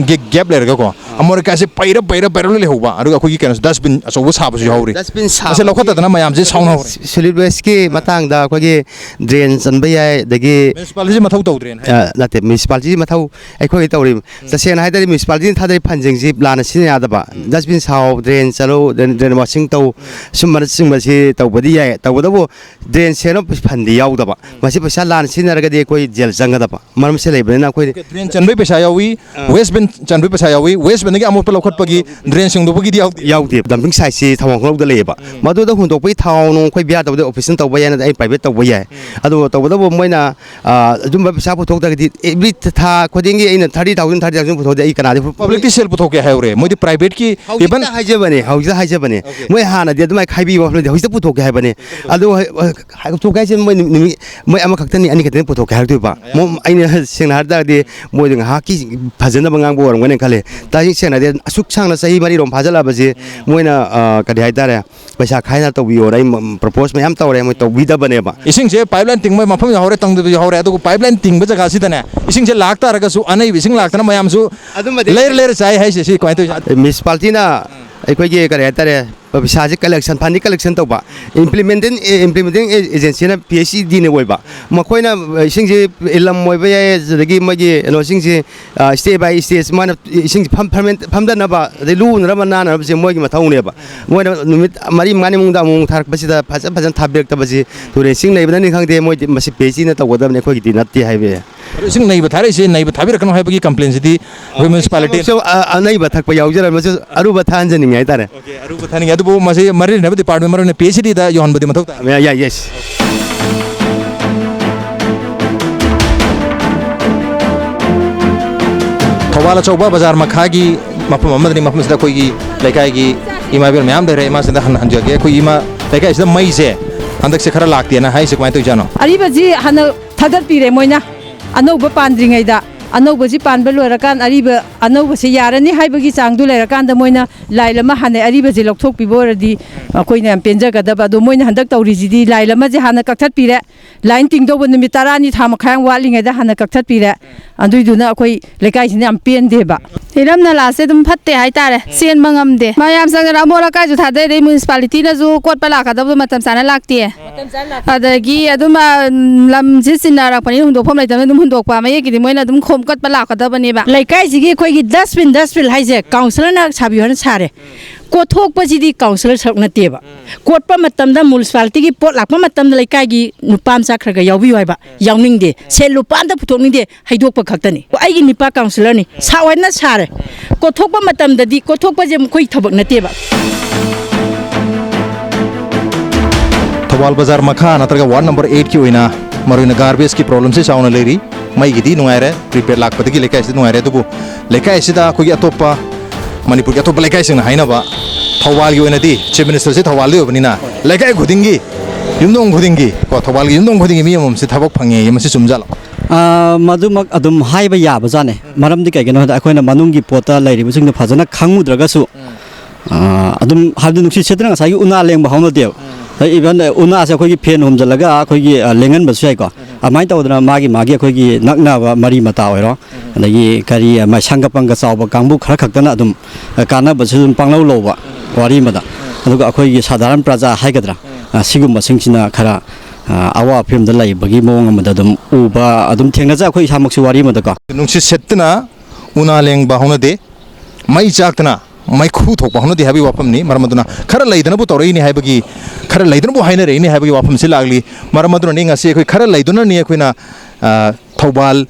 ꯒꯦꯞ ꯂꯩꯔꯒꯀꯣ, ꯑꯃꯣꯠ ꯑꯀꯥꯏꯁꯦ ꯄꯩꯔ ꯄꯩꯔ ꯄꯩꯔ ꯂꯣꯏ ꯂꯩꯍꯧꯕ꯫ ꯑꯗꯨꯒ ꯑꯩꯈꯣꯏꯒꯤ ꯀꯩꯅꯣꯁꯦ, ꯗꯁꯕꯤꯟ ꯑꯆꯧꯕ ꯁꯥꯕꯁꯨ ꯌꯥꯎꯔꯤ꯫ ꯗꯁꯕꯤꯟ ꯃꯁꯤ ꯁꯥꯕꯁꯤ ꯂꯧꯈꯠꯇꯗꯅ ꯃꯌꯥꯝꯁꯦ ꯁꯥꯎꯅꯍꯧꯔꯦ꯫ ꯁꯣꯂꯤꯗ ꯋꯦꯁꯀꯤ ꯃꯇꯥꯡꯗ ꯑꯩꯈꯣꯏꯒꯤ ꯗ꯭ꯔꯦꯟ ꯆꯟꯕ ꯌꯥꯏ, ꯑꯗꯒꯤ ꯃ꯭ꯌꯨꯅꯤꯁꯤꯄꯥꯂꯤꯇꯤꯁꯦ ꯃꯊꯧ ꯇꯧꯗ꯭ꯔꯦꯅ ꯍꯥꯏ꯫ ꯑ, ꯅꯠꯇꯦ, ꯃ꯭ꯌꯨꯅꯤꯁꯤꯄꯥꯂꯤꯇꯤ ꯃꯊꯧ ꯑꯩꯈꯣꯏ ꯇꯧꯔꯤ꯫ ꯇꯁꯦꯡꯅ ꯍꯥꯏ ꯇꯥꯔꯗꯤ, ꯃ꯭ꯌꯨꯅꯤꯁꯤꯄꯥꯂꯤꯇꯤꯅ ꯊꯥꯗꯔꯤ ꯐꯟꯁꯤꯡꯁꯤ ꯂꯥꯟꯅ ꯁꯤꯖꯤꯟꯅ ꯌꯥꯗꯕ꯫ ꯗꯁꯕꯤꯟ ꯁꯥꯎ, ꯗ꯭ꯔꯦꯟ ꯆꯠꯂꯨ, ꯗ꯭ꯔꯦꯟ, ꯗ꯭ꯔꯦꯟ ꯋꯥꯁꯤꯡ ꯇꯧ, ꯁꯨꯝꯕꯅꯆꯤꯡꯕꯁꯤ ꯇꯧꯕꯗꯤ ꯌꯥꯏ꯫ ꯇꯧꯕꯇꯕꯨ ꯗ꯭ꯔꯦꯟ ꯁꯦꯡꯅꯕ ꯐꯟꯗꯤ ꯌꯥꯎꯗꯕ꯫ ꯃꯁꯤ ꯄꯩꯁꯥ ꯂꯥꯟꯅ ꯁꯤꯖꯤꯟꯅꯔꯒꯗꯤ ꯑꯩꯈꯣꯏ ꯖꯦꯜ ꯆꯪꯒꯗꯕ ꯃꯔꯝꯁꯦ ꯂꯩꯕꯅꯤꯅ ꯑꯩꯈꯣꯏ ꯗ꯭ꯔꯦꯟ ꯆꯟꯕꯒꯤ ꯄꯩꯁꯥ ꯌꯥꯎꯏ, ꯋꯦꯁ ꯕꯤꯟ ꯆꯟꯕꯒꯤ ꯄꯩꯁꯥ ꯌꯥꯎꯏ, ꯋꯦꯁ ꯕꯤꯟꯗꯒꯤ ꯑꯃꯣꯠꯄ ꯂꯧꯈꯠꯄꯒꯤ, ꯗ꯭ꯔꯦꯟ ꯁꯦꯡꯗꯣꯛꯄꯒꯤꯗꯤ ꯌꯥꯎꯗꯦ꯫ ꯌꯥꯎꯗꯦ꯫ ꯗꯝꯄꯤꯡ ꯁꯥꯏꯠꯁꯤ ꯊꯧꯕꯥꯜ ꯈꯣꯡꯅꯧꯗ ꯂꯩꯌꯦꯕ꯫ ꯃꯗꯨꯗ ꯍꯨꯟꯗꯣꯛꯄꯒꯤ ꯊꯥꯎ ꯅꯨꯡ ꯑꯩꯈꯣꯏ ꯕꯤꯌꯥꯔ ꯇꯧꯕꯗ ꯑꯣꯐꯤꯁꯅ ꯇꯧꯕ ꯌꯥꯏ, ꯅꯠꯇ꯭ꯔꯒ ꯑꯩ ꯄ꯭ꯔꯥꯏꯚꯦꯠ ꯇꯧꯕ ꯌꯥꯏ꯫ ꯑꯗꯨ ꯇꯧꯕꯇꯕꯨ ꯃꯣꯏꯅ, ꯑ, ꯑꯗꯨꯝꯕ ꯄꯩꯁꯥ ꯄꯨꯊꯣꯛꯇ꯭ꯔꯒꯗꯤ ꯑꯦꯚ꯭ꯔꯤ ꯊꯥ ꯈꯨꯗꯤꯡꯒꯤ ꯑꯩꯅ ꯊꯥꯔꯇꯤ ꯊꯥꯎꯖꯟ, ꯊꯥꯔꯇꯤ ꯊꯥꯎꯖꯟ ꯄꯨꯊꯣꯛꯑꯗꯤ ꯑꯩ ꯅꯥꯗꯤ ꯄꯕ꯭ꯂꯤꯛꯇꯤ ꯁꯦꯜ ꯄꯨꯊꯣꯛꯀꯦ ꯍꯥꯏꯍꯧꯔꯦ, ꯃꯣꯏꯗꯤ ꯄ꯭ꯔꯥꯏꯚꯦꯠꯀꯤ ꯍꯧꯖꯤꯛꯇ ꯏꯚꯟ ꯍꯥꯏꯖꯕꯅꯦ, ꯍꯧꯖꯤꯛꯇ ꯍꯥꯏꯖꯕꯅꯦ꯫ ꯑꯣꯀꯦ꯫ ꯃꯣꯏ ꯍꯥꯟꯅꯗꯤ ꯑꯗꯨꯃꯥꯏꯅ ꯈꯥꯏꯕꯤꯕ ꯋꯥꯐꯝ ꯂꯩꯇꯦ, ꯍꯧꯖꯤꯛꯇ ꯄꯨꯊꯣꯛꯀꯦ ꯍꯥꯏꯕꯅꯦ꯫ ꯑꯗꯨ ꯍ-, ꯍ-, ꯄꯨꯊꯣꯛꯀꯦ ꯍꯥꯏꯁꯦ ꯃꯣꯏ ꯅꯨꯃꯤꯠ, ꯃꯣꯏ ꯑꯃꯈꯛꯇꯅꯤ, ꯑꯅꯤ ꯈꯛꯇꯅꯤ ꯄꯨꯊꯣꯛꯀꯦ ꯍꯥꯏꯔꯛꯇꯣꯏꯕ꯫ ꯃꯣ-, ꯑꯩꯅ ꯁꯦꯡꯅ ꯍꯥꯏꯔ ꯇꯥꯔꯗꯤ ꯃꯣꯏꯗꯣ ꯉꯥꯏꯍꯥꯛꯀꯤ ꯐꯖꯅꯕ ꯉꯥꯡꯕ ꯑꯣꯏꯔꯝꯒꯅꯤ ꯈꯜꯂꯦ꯫ ꯇꯁꯦꯡ ꯁꯦꯡꯅꯗꯤ ꯑꯁꯨꯛ ꯁꯥꯡꯅ ꯆꯍꯤ ꯃꯔꯤꯔꯣꯝ ꯐꯥꯖꯜꯂꯛꯑꯕꯁꯦ ꯃꯣꯏꯅ, ꯑ, ꯀꯔꯤ ꯍꯥꯏꯇꯥꯔꯦ, ꯄꯩꯁꯥ ꯈꯥꯏꯅ ꯇꯧꯕꯤꯌꯣꯅ ꯑꯩ ꯃ-, ꯄ꯭ꯔꯣꯄꯣꯁ ꯃꯌꯥꯝ ꯇꯧꯔꯦ, ꯃꯣꯏ ꯇꯧꯕꯤꯗꯕꯅꯦꯕ꯫ ꯏꯁꯤꯡꯁꯦ ꯄꯥꯏꯞ ꯂꯥꯏꯟ ꯇꯤꯡꯕ ꯃꯐꯝ ꯌꯥꯎꯍꯧꯔꯦ, ꯇꯪꯗꯕ ꯌꯥꯎꯍꯧꯔꯦ, ꯑꯗꯨꯒ ꯄꯥꯏꯞ ꯂꯥꯏꯟ ꯇꯤꯡꯕ ꯖꯒꯥꯁꯤꯗꯅꯦ, ꯏꯁꯤꯡꯁꯦ ꯂꯥꯛ ꯇꯥꯔꯒꯁꯨ ꯑꯅꯩꯕ ꯏꯁꯤꯡ ꯂꯥꯛꯇꯅ ꯃꯌꯥꯝꯁꯨ ꯑꯗꯨꯝꯕꯗꯤ ꯂꯩꯔ ꯂꯩꯔ ꯆꯥꯏ ꯍꯥꯏꯁꯦ, ꯁꯤ ꯀꯃꯥꯏꯅ ꯇꯧꯔꯤꯅꯣ? ꯃ꯭ꯌꯨꯅꯤꯁꯤꯄꯥꯂꯤꯇꯤꯅ ꯑꯩꯈꯣꯏꯒꯤ, ꯀꯔꯤ ꯍꯥꯏꯇꯥꯔꯦ, ꯄꯩꯁꯥꯁꯦ ꯀꯂꯦꯛꯁꯟ, ꯐꯟꯗꯤ ꯀꯂꯦꯛꯁꯟ ꯇꯧꯕ, ꯏꯝꯄ꯭ꯂꯤꯃꯦꯟꯇꯤꯡ, ꯑꯦ, ꯏꯝꯄ꯭ꯂꯤꯃꯦꯟꯇꯤꯡ ꯑꯦ-, ꯑꯦꯖꯦꯟꯁꯤꯅ ꯄꯤ ꯑꯩꯆ ꯏ ꯗꯤꯅ ꯑꯣꯏꯕ꯫ ꯃꯈꯣꯏꯅ ꯏꯁꯤꯡꯁꯦ ꯏꯂꯝ ꯑꯣꯏꯕ ꯌꯥꯏ, ꯑꯗꯨꯗꯒꯤ ꯃꯣꯏꯒꯤ ꯀꯩꯅꯣꯁꯤꯡꯁꯦ, ꯑ, ꯁ꯭ꯇꯦꯞ ꯕꯥꯏ ꯁ꯭ꯇꯦꯞ ꯃꯥꯅ ꯏꯁꯤꯡꯁꯦ ꯐꯝ-, ꯐꯝ-, ꯐꯝꯗꯅꯕ, ꯑꯗꯩ ꯂꯨꯅꯅꯕ, ꯅꯥꯟꯅꯅꯕꯁꯦ ꯃꯣꯏꯒꯤ ꯃꯊꯧꯅꯦꯕ꯫ ꯃꯣꯏꯅ ꯅꯨꯃꯤꯠ ꯃꯔꯤ ꯃꯉꯥꯅꯤ ꯃꯅꯨꯡꯗ ꯑꯃꯨꯛ ꯊꯥꯔꯛꯄꯁꯤꯗ ꯐꯖ ꯐꯖꯅ ꯊꯥꯕꯤꯔꯛꯇꯕꯁꯤ ꯇꯨꯔꯦꯟ ꯏꯁꯤꯡ ꯅꯩꯕꯅꯅꯤ ꯈꯪꯗꯦ, ꯃꯣꯏꯗꯤ ꯃꯁꯤ ꯄꯤ ꯑꯩꯆ ꯏꯅ ꯇꯧꯒꯗꯕꯅꯤ, ꯑꯩꯈꯣꯏꯒꯤꯗꯤ ꯅꯠꯇꯦ ꯍꯥꯏꯕ ꯌꯥꯏ꯫ ꯑꯗꯣ ꯏꯁꯤꯡ ꯅꯩꯕ ꯊꯥꯔꯛꯏꯁꯦ, ꯅꯩꯕ ꯊꯥꯕꯤꯔꯛꯀꯅꯨ ꯍꯥꯏꯕꯒꯤ ꯀꯝꯄ꯭ꯂꯦꯟꯁꯤꯗꯤ ꯑꯩꯈꯣꯏ ꯃ꯭ꯌꯨꯅꯤꯁꯤꯄꯥꯂꯤꯇꯤ ꯑꯃꯨꯛꯁꯨ ꯑ-, ꯑꯅꯩꯕ ꯊꯛꯄ ꯌꯥꯎꯖꯔꯝꯃꯁꯨ ꯑꯔꯨꯕ ꯊꯥꯍꯟꯖꯅꯤꯡꯉꯦ ꯍꯥꯏꯇꯥꯔꯦ꯫ ꯑꯣꯀꯦ, ꯑꯔꯨꯕ ꯊꯥꯅꯤꯡꯉꯦ, ꯑꯗꯨꯕꯨ ꯃꯁꯤ ꯃꯔꯤ ꯂꯩꯅꯕ ꯗꯤꯄꯥꯔꯠꯃꯦꯟ, ꯃꯔꯨ ꯑꯣꯏꯅ ꯄꯤ ꯑꯩꯆ ꯏ ꯗꯤꯗ ꯌꯧꯍꯟꯕꯗꯤ ꯃꯊꯧ ꯇꯥꯏ꯫ ꯌꯥꯏ, ꯌꯥꯏ, ꯌꯦꯁ꯫ ꯊꯧꯕꯥꯜ ꯑꯆꯧꯕ ꯕꯖꯥꯔ ꯃꯈꯥꯒꯤ ꯃꯐꯝ ꯑꯃꯗꯅꯤ, ꯃꯐꯝ ꯑꯁꯤꯗ ꯑꯩꯈꯣꯏꯒꯤ ꯂꯩꯀꯥꯏꯒꯤ ꯏꯃꯥ ꯏꯕꯦꯜ ꯃꯌꯥꯝ ꯂꯩꯔꯦ꯫ ꯏꯃꯥꯁꯤꯗ ꯍꯟꯅ ꯍꯟꯖꯒꯦ꯫ ꯑꯩꯈꯣꯏ ꯏꯃꯥ, ꯂꯩꯀꯥꯏꯁꯤꯗ ꯃꯩꯁꯦ ꯍꯟꯗꯛꯁꯦ ꯈꯔ ꯂꯥꯛꯇꯦꯅ ꯍꯥꯏꯁꯦ ꯀꯃꯥꯏꯅ ꯇꯧꯔꯤꯖꯥꯠꯅꯣ? ꯑꯔꯤꯕꯁꯤ ꯍꯥꯟꯅ ꯊꯥꯗꯠꯄꯤꯔꯦ ꯃꯣꯏꯅ꯫ ꯑꯅꯧꯕ ꯄꯥꯟꯗ꯭ꯔꯤꯉꯩꯗ, ꯑꯅꯧꯕꯁꯤ ꯄꯥꯟꯕ ꯂꯣꯏꯔꯀꯥꯟ ꯑꯔꯤꯕ, ꯑꯅꯧꯕꯁꯤ ꯌꯥꯔꯅꯤ ꯍꯥꯏꯕꯒꯤ ꯆꯥꯡꯗꯨ ꯂꯩꯔꯀꯥꯟꯗ ꯃꯣꯏꯅ ꯂꯥꯏꯟ ꯑꯃ ꯍꯥꯟꯅ ꯑꯔꯤꯕꯁꯦ ꯂꯧꯊꯣꯛꯄꯤꯕ ꯑꯣꯏꯔꯗꯤ ꯑꯩꯈꯣꯏꯅ ꯌꯥꯝ ꯄꯦꯟꯖꯒꯗꯕ꯫ ꯑꯗꯣ ꯃꯣꯏꯅ ꯍꯟꯗꯛ ꯇꯧꯔꯤꯁꯤꯗꯤ ꯂꯥꯏꯟ ꯑꯃꯁꯦ ꯍꯥꯟꯅ ꯀꯛꯊꯠꯄꯤꯔꯦ, ꯂꯥꯏꯟ ꯇꯤꯡꯗꯧꯕ ꯅꯨꯃꯤꯠ ꯇꯔꯥꯅꯤ, ꯊꯥ ꯃꯈꯥꯏ ꯑꯃ ꯋꯥꯠꯂꯤꯉꯩꯗ ꯍꯥꯟꯅ ꯀꯛꯊꯠꯄꯤꯔꯦ꯫ ꯑꯗꯨꯏꯗꯨꯅ ꯑꯩꯈꯣꯏ ꯂꯩꯀꯥꯏꯁꯤꯅ ꯌꯥꯝ ꯄꯦꯟꯗꯦꯕ꯫ ꯏꯔꯝ ꯅꯂꯥꯁꯦ ꯑꯗꯨꯝ ꯐꯠꯇꯦ ꯍꯥꯏꯇꯥꯔꯦ, ꯆꯦꯟꯕ ꯉꯝꯗꯦ꯫ ꯃꯌꯥꯝ ꯆꯪꯗꯅ ꯑꯃꯣꯠ ꯑꯀꯥꯏꯁꯨ ꯊꯥꯗꯩ, ꯑꯗꯩ ꯃ꯭ꯌꯨꯅꯤꯁꯤꯄꯥꯂꯤꯇꯤꯅꯁꯨ ꯀꯣꯠꯄ ꯂꯥꯛꯀꯗꯕꯗꯣ ꯃꯇꯝ ꯆꯥꯅ ꯂꯥꯛꯇꯦ꯫ ꯑꯗꯒꯤ ꯑꯗꯨꯝ, ꯑ, ꯂꯝꯁꯤ ꯆꯤꯟꯅꯔꯛꯄꯅꯤꯅ ꯍꯨꯟꯗꯣꯛꯐꯝ ꯂꯩꯇꯕꯅꯤꯅ ꯑꯗꯨꯝ ꯍꯨꯟꯗꯣꯛꯄ, ꯃꯌꯦꯛꯀꯤꯗꯤ ꯃꯣꯏꯅ ꯑꯗꯨꯝ ꯈꯣꯝ ꯀꯠꯄ ꯂꯥꯛꯀꯗꯕꯅꯦꯕ꯫ ꯂꯩꯀꯥꯏꯁꯤꯒꯤ ꯑꯩꯈꯣꯏꯒꯤ ꯗꯁꯕꯤꯟ, ꯗꯁꯕꯤꯟ ꯍꯥꯏꯁꯦ ꯀꯥꯎꯟꯁꯤꯂꯔꯅ ꯁꯥꯕꯤꯌꯨ ꯍꯥꯏꯅ ꯁꯥꯔꯦ꯫ ꯀꯣꯠꯊꯣꯛꯄꯁꯤꯗꯤ ꯀꯥꯎꯟꯁꯤꯂꯔ ꯁꯔꯨꯛ ꯅꯠꯇꯦꯕ꯫ ꯀꯣꯠꯄ ꯃꯇꯝꯗ, ꯃ꯭ꯌꯨꯅꯤꯁꯤꯄꯥꯂꯤꯇꯤꯒꯤ ꯄꯣꯠ ꯂꯥꯛꯄ ꯃꯇꯝꯗ ꯂꯩꯀꯥꯏꯒꯤ ꯅꯨꯄꯥ ꯃꯆꯥ ꯈꯔ ꯈꯔ ꯌꯥꯎꯕꯤꯌꯨ ꯍꯥꯏꯕ, ꯌꯥꯎꯅꯤꯡꯗꯦ꯫ ꯁꯦꯜ ꯂꯨꯄꯥ ꯑꯝꯇ ꯄꯨꯊꯣꯛꯅꯤꯡꯗꯦ꯫ ꯍꯩꯗꯣꯛꯄ ꯈꯛꯇꯅꯤ꯫ ꯑꯩꯒꯤ ꯅꯤꯄꯥ ꯀꯥꯎꯟꯁꯤꯂꯔꯅꯤ, ꯁꯥꯎ ꯍꯥꯏꯅ ꯁꯥꯔꯦ꯫ ꯀꯣꯠꯊꯣꯛꯄ ꯃꯇꯝꯗꯗꯤ ꯀꯣꯠꯊꯣꯛꯄꯁꯦ ꯃꯈꯣꯏꯒꯤ ꯊꯕꯛ ꯅꯠꯇꯦꯕ꯫ ꯊꯧꯕꯥꯜ ꯕꯖꯥꯔ ꯃꯈꯥ ꯅꯠꯇ꯭ꯔꯒ ꯋꯥꯔꯗ ꯅꯝꯕꯔ ꯑꯩꯠꯀꯤ ꯑꯣꯏꯅ ꯃꯔꯨꯑꯣꯏꯅ ꯒꯥꯔꯕꯦꯖꯀꯤ ꯄ꯭ꯔꯣꯕ꯭ꯂꯦꯝꯁꯦ ꯆꯥꯎꯅ ꯂꯩꯔꯤ꯫ ꯃꯩꯒꯤꯗꯤ ꯅꯨꯡꯉꯥꯏꯔꯦ, ꯄ꯭ꯔꯤꯄꯦꯗ ꯂꯥꯛꯄꯗꯒꯤ ꯂꯩꯀꯥꯏꯁꯤꯗ ꯅꯨꯡꯉꯥꯏꯔꯦ꯫ ꯑꯗꯨꯕꯨ ꯂꯩꯀꯥꯏ ꯑꯁꯤꯗ ꯑꯩꯈꯣꯏꯒꯤ ꯑꯇꯣꯞꯄ, ꯃꯅꯤꯄꯨꯔꯒꯤ ꯑꯇꯣꯞꯄ ꯂꯩꯀꯥꯏꯁꯤꯡꯅ ꯍꯥꯏꯅꯕ, ꯊꯧꯕꯥꯜꯒꯤ ꯑꯣꯏꯅꯗꯤ ꯆꯤꯐ ꯃꯤꯅꯤꯁꯇꯔꯁꯦ ꯊꯧꯕꯥꯜꯗꯒꯤ ꯑꯣꯏꯕꯅꯤꯅ ꯂꯩꯀꯥꯏ ꯈꯨꯗꯤꯡꯒꯤ, ꯌꯨꯝꯊꯣꯡ ꯈꯨꯗꯤꯡꯒꯤ ꯀꯣ, ꯊꯧꯕꯥꯜꯒꯤ ꯌꯨꯝꯊꯣꯡ ꯈꯨꯗꯤꯡꯒꯤ ꯃꯤ ꯑꯃꯃꯝꯁꯦ ꯊꯕꯛ ꯐꯪꯉꯦ꯫ ꯃꯁꯤ ꯆꯨꯝꯖꯥꯠꯂꯣ? ꯑ, ꯃꯗꯨꯃꯛ ꯑꯗꯨꯝ ꯍꯥꯏꯕ ꯌꯥꯕꯖꯥꯠꯅꯦ꯫ ꯃꯔꯝꯗꯤ ꯀꯩꯒꯤꯅꯣ ꯍꯥꯏꯕꯗ ꯑꯩꯈꯣꯏꯅ ꯃꯅꯨꯡꯒꯤ ꯄꯣꯠꯇ ꯂꯩꯔꯤꯕꯁꯤꯡꯗꯣ ꯐꯖꯅ ꯈꯪꯉꯨꯗ꯭ꯔꯒꯁꯨ, ꯑ, ꯑꯗꯨꯝ ꯍꯥꯏꯕꯗꯤ ꯅꯨꯡꯁꯤꯠ ꯁꯤꯠꯇꯅ ꯉꯁꯥꯏꯒꯤ ꯎꯅꯥ ꯂꯦꯡꯕ ꯍꯧꯅꯗꯦꯕ꯫ ꯏꯚꯟ ꯎꯅꯥꯁꯦ ꯑꯩꯈꯣꯏꯒꯤ ꯐꯦꯟ ꯍꯨꯝꯖꯤꯜꯂꯒ ꯑꯩꯈꯣꯏꯒꯤ, ꯑ, ꯂꯦꯡꯍꯟꯕꯁꯨ ꯌꯥꯏꯀꯣ꯫ ꯑꯗꯨꯃꯥꯏꯅ ꯇꯧꯗꯅ ꯃꯥꯒꯤ ꯃꯥꯒꯤ ꯑꯩꯈꯣꯏꯒꯤ ꯅꯛꯅꯕ ꯃꯔꯤ ꯃꯇꯥ ꯑꯣꯏꯔꯣ, ꯑꯗꯒꯤ ꯀꯔꯤ, ꯑ, ꯃꯥꯏ ꯁꯪꯒ ꯄꯪꯒ ꯆꯥꯎꯕ ꯀꯥꯡꯕꯨ ꯈꯔ ꯈꯛꯇꯅ ꯑꯗꯨꯝ, ꯑ, ꯀꯥꯟꯅꯕꯁꯨ ꯑꯗꯨꯝ ꯄꯥꯡꯂꯧ ꯂꯧꯕ ꯋꯥꯔꯤ ꯑꯃꯗ꯫ ꯑꯗꯨꯒ ꯑꯩꯈꯣꯏꯒꯤ ꯁꯥꯙꯥꯔꯟ ꯄ꯭ꯔꯖꯥ ꯍꯥꯏꯒꯗ꯭ꯔꯥ, ꯑ, ꯁꯤꯒꯨꯝꯕꯁꯤꯡꯁꯤꯅ ꯈꯔ, ꯑ, ꯑꯋꯥꯕ ꯐꯤꯕꯝꯗ ꯂꯩꯕꯒꯤ ꯃꯑꯣꯡ ꯑꯃꯗ ꯑꯗꯨꯝ ꯎꯕ, ꯑꯗꯨꯝ ꯊꯦꯡꯅꯖ ꯑꯩꯈꯣꯏ ꯏꯁꯥꯃꯛꯁꯨ ꯋꯥꯔꯤ ꯑꯃꯗꯀꯣ꯫ ꯅꯨꯡꯁꯤꯠ ꯁꯤꯠꯇꯅ ꯎꯅꯥ ꯂꯦꯡꯕ ꯍꯧꯅꯗꯦ, ꯃꯩ ꯆꯥꯛꯇꯅ ꯃꯩꯈꯨ ꯊꯣꯛꯄ ꯍꯧꯅꯗꯦ ꯍꯥꯏꯕꯒꯤ ꯋꯥꯐꯝꯅꯤ꯫ ꯃꯔꯝ ꯑꯗꯨꯅ ꯈꯔ ꯂꯩꯗꯅꯕꯨ ꯇꯧꯔꯛꯏꯅꯤ ꯍꯥꯏꯕꯒꯤ, ꯈꯔ ꯂꯩꯗꯅꯕꯨ ꯍꯥꯏꯅꯔꯛꯏꯅꯤ ꯍꯥꯏꯕꯒꯤ ꯋꯥꯐꯝꯁꯤ ꯂꯥꯛꯂꯤ꯫ ꯃꯔꯝ ꯑꯗꯨꯅꯅꯤ ꯉꯁꯤ ꯑꯩꯈꯣꯏ ꯈꯔ ꯂꯩꯗꯨꯅꯅꯤ ꯑꯩꯈꯣꯏꯅ, ꯑ, ꯊꯧꯕꯥꯜ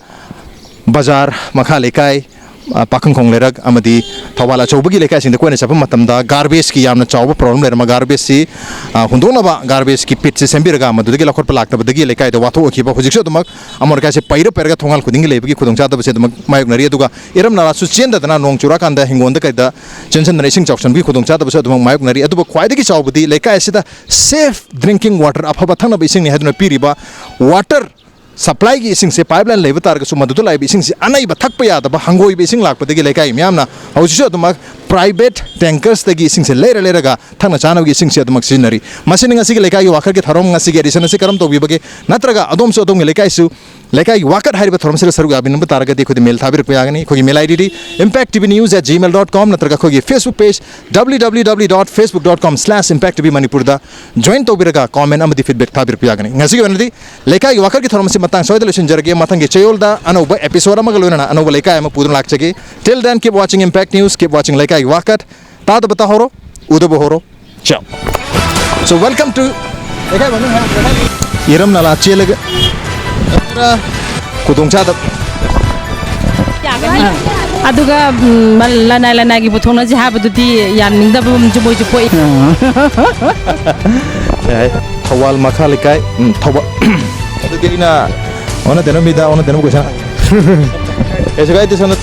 ꯕꯖꯥꯔ, ꯃꯈꯥ ꯂꯩꯀꯥꯏ, ꯑ, ꯄꯥꯈꯪꯈꯣꯡ ꯂꯩꯔꯛ ꯑꯃꯗꯤ ꯊꯧꯕꯥꯜ ꯑꯆꯧꯕꯒꯤ ꯂꯩꯀꯥꯏꯁꯤꯡꯗ ꯀꯣꯏꯅ ꯆꯠꯄ ꯃꯇꯝꯗ ꯒꯥꯔꯕꯦꯖꯀꯤ ꯌꯥꯝꯅ ꯆꯥꯎꯕ ꯄ꯭ꯔꯣꯕ꯭ꯂꯦꯝ ꯂꯩꯔꯝꯕ, ꯒꯥꯔꯕꯦꯖꯁꯤ, ꯑ, ꯍꯨꯟꯗꯣꯛꯅꯕ ꯒꯥꯔꯕꯦꯖꯀꯤ ꯄꯤꯠꯁꯤ ꯁꯦꯝꯕꯤꯔꯒ ꯃꯗꯨꯗꯒꯤ ꯂꯧꯈꯠꯄ ꯂꯥꯛꯇꯕꯗꯒꯤ ꯂꯩꯀꯥꯏꯗ ꯋꯥꯊꯣꯛ ꯑꯣꯏꯈꯤꯕ꯫ ꯍꯧꯖꯤꯛꯁꯨ ꯑꯗꯨꯃꯛ ꯑꯃꯣꯠ ꯑꯀꯥꯏꯁꯦ ꯄꯩꯔ ꯄꯩꯔꯒ ꯊꯣꯡꯒꯥꯜ ꯈꯨꯗꯤꯡꯒꯤ ꯂꯩꯕꯒꯤ ꯈꯨꯗꯣꯡꯆꯥꯗꯕꯁꯦ ꯑꯗꯨꯃꯛ ꯃꯥꯌꯣꯛꯅꯔꯤ꯫ ꯑꯗꯨꯒ ꯏꯔꯝ ꯅꯂꯥꯁꯨ ꯆꯦꯟꯗꯗꯅ ꯅꯣꯡ ꯆꯨꯔꯛꯑꯀꯥꯟꯗ ꯍꯤꯡꯒꯣꯜꯗ ꯀꯩꯗ ꯆꯦꯟꯁꯤꯟꯗꯅ ꯏꯁꯤꯡ ꯆꯥꯎꯁꯤꯟꯕꯒꯤ ꯈꯨꯗꯣꯡꯆꯥꯗꯕꯁꯨ ꯑꯗꯨꯃꯛ ꯃꯥꯌꯣꯛꯅꯔꯤ꯫ ꯑꯗꯨꯕꯨ ꯈ꯭ꯋꯥꯏꯗꯒꯤ ꯆꯥꯎꯕꯗꯤ ꯂꯩꯀꯥꯏ ꯑꯁꯤꯗ ꯁꯦꯐ ꯗ꯭ꯔꯤꯡꯀꯤꯡ ꯋꯥꯇꯔ, ꯑꯐꯕ ꯊꯛꯅꯕ ꯏꯁꯤꯡꯅꯤ ꯍꯥꯏꯗꯨꯅ ꯄꯤꯔꯤꯕ ꯋꯥꯇꯔ ꯁꯄ꯭ꯂꯥꯏꯒꯤ ꯏꯁꯤꯡꯁꯦ ꯄꯥꯏꯞ ꯂꯥꯏꯟ ꯂꯩꯕ ꯇꯥꯔꯒꯁꯨ ꯃꯗꯨꯗ ꯂꯥꯛꯏꯕ ꯏꯁꯤꯡꯁꯦ ꯑꯅꯩꯕ ꯊꯛꯄ ꯌꯥꯗꯕ ꯍꯪꯒꯣꯏꯕ ꯏꯁꯤꯡ ꯂꯥꯛꯄꯗꯒꯤ ꯂꯩꯀꯥꯏꯒꯤ ꯃꯤꯌꯥꯝꯅ ꯍꯧꯖꯤꯛꯁꯨ ꯑꯗꯨꯃꯛ ꯄ꯭ꯔꯥꯏꯚꯦꯠ ꯇꯦꯡꯀꯔꯁꯇꯒꯤ ꯏꯁꯤꯡꯁꯦ ꯂꯩꯔ ꯂꯩꯔꯒ ꯊꯛꯅ ꯆꯥꯅꯕꯒꯤ ꯏꯁꯤꯡꯁꯦ ꯑꯗꯨꯃꯛ ꯁꯤꯖꯤꯟꯅꯔꯤ꯫ ꯃꯁꯤꯅꯤ ꯉꯁꯤꯒꯤ ꯂꯩꯀꯥꯏꯒꯤ ꯋꯥꯀꯔꯒꯤ ꯊꯧꯔꯝ, ꯉꯁꯤꯒꯤ ꯑꯦꯗꯤꯁꯟ ꯑꯁꯤ ꯀꯔꯝ ꯇꯧꯕꯤꯕꯒꯦ? ꯅꯠꯇ꯭ꯔꯒ ꯑꯗꯣꯝꯁꯨ ꯑꯗꯣꯝꯒꯤ ꯂꯩꯀꯥꯏꯁꯨ ꯂꯩꯀꯥꯏꯒꯤ ꯋꯥꯀꯠ ꯍꯥꯏꯔꯤꯕ ꯊꯧꯔꯝꯁꯤꯗ ꯁꯔꯨꯛ ꯌꯥꯕꯤꯅꯤꯡꯕ ꯇꯥꯔꯒꯗꯤ ꯑꯩꯈꯣꯏꯗ ꯃꯦꯜ ꯊꯥꯕꯤꯔꯛꯄ ꯌꯥꯒꯅꯤ꯫ ꯑꯩꯈꯣꯏꯒꯤ ꯃꯦꯜ ꯑꯥꯏ ꯗꯤꯗꯤ impact T V news at gmail dot com ꯅꯠꯇ꯭ꯔꯒ ꯑꯩꯈꯣꯏꯒꯤ Facebook page W W W dot facebook dot com slash impact T V ꯃꯅꯤꯄꯨꯔꯗ ꯖꯣꯏꯟ ꯇꯧꯕꯤꯔꯒ ꯀꯣꯃꯦꯟ ꯑꯃꯗꯤ ꯐꯤꯗꯕꯦꯛ ꯊꯥꯕꯤꯔꯛꯄ ꯌꯥꯒꯅꯤ꯫ ꯉꯁꯤꯒꯤ ꯑꯣꯏꯅꯗꯤ ꯂꯩꯀꯥꯏꯒꯤ ꯋꯥꯀꯠꯀꯤ ꯊꯧꯔꯝ ꯑꯁꯤ ꯃꯇꯥꯡ ꯁ꯭ꯋꯥꯏꯗ ꯂꯣꯏꯁꯤꯟꯖꯔꯒꯦ꯫ ꯃꯊꯪꯒꯤ ꯆꯌꯣꯜꯗ ꯑꯅꯧꯕ ꯑꯦꯄꯤꯁꯣꯗ ꯑꯃꯒ ꯂꯣꯏꯅꯅ ꯑꯅꯧꯕ ꯂꯩꯀꯥꯏ ꯑꯃ ꯄꯨꯗꯨꯅ ꯂꯥꯛꯆꯒꯦ꯫ Till then, keep watching Impact News, keep watching ꯂꯩꯀꯥꯏꯒꯤ ꯋꯥꯀꯠ꯫ ꯇꯥꯗꯕ ꯇꯥꯍꯧꯔꯣ, ꯎꯗꯕ ꯍꯧꯔꯣ꯫ Ciao. So welcome to ꯏꯔꯝ ꯅꯂꯥ ꯆꯦꯜꯂꯒ ꯈꯨꯗꯣꯡꯆꯥꯗꯕ꯫ ꯑꯗꯨꯒ ꯎꯝ, ꯂꯅꯥꯏ ꯂꯅꯥꯏꯒꯤ ꯄꯨꯊꯣꯛꯅꯁꯤ ꯍꯥꯏꯕꯗꯨꯗꯤ ꯌꯥꯅꯤꯡꯗꯕ ꯑꯃꯁꯨ ꯃꯣꯏꯁꯨ ꯄꯣꯛꯏ꯫ ꯊꯧꯕꯥꯜ ꯃꯈꯥ ꯂꯩꯀꯥꯏ, ꯎꯝ, ꯊꯧꯕꯥꯜ꯫ ꯑꯗꯨꯗꯤ ꯑꯩꯅ ꯑꯣꯟꯅ ꯇꯩꯅꯕ ꯃꯤꯗ ꯑꯣꯟꯅ ꯇꯩꯅꯕ ꯀꯣꯏꯁꯟ꯫ ꯀꯩꯁꯨ ꯀꯥꯏꯗꯦ, ꯁꯣꯝꯗ꯫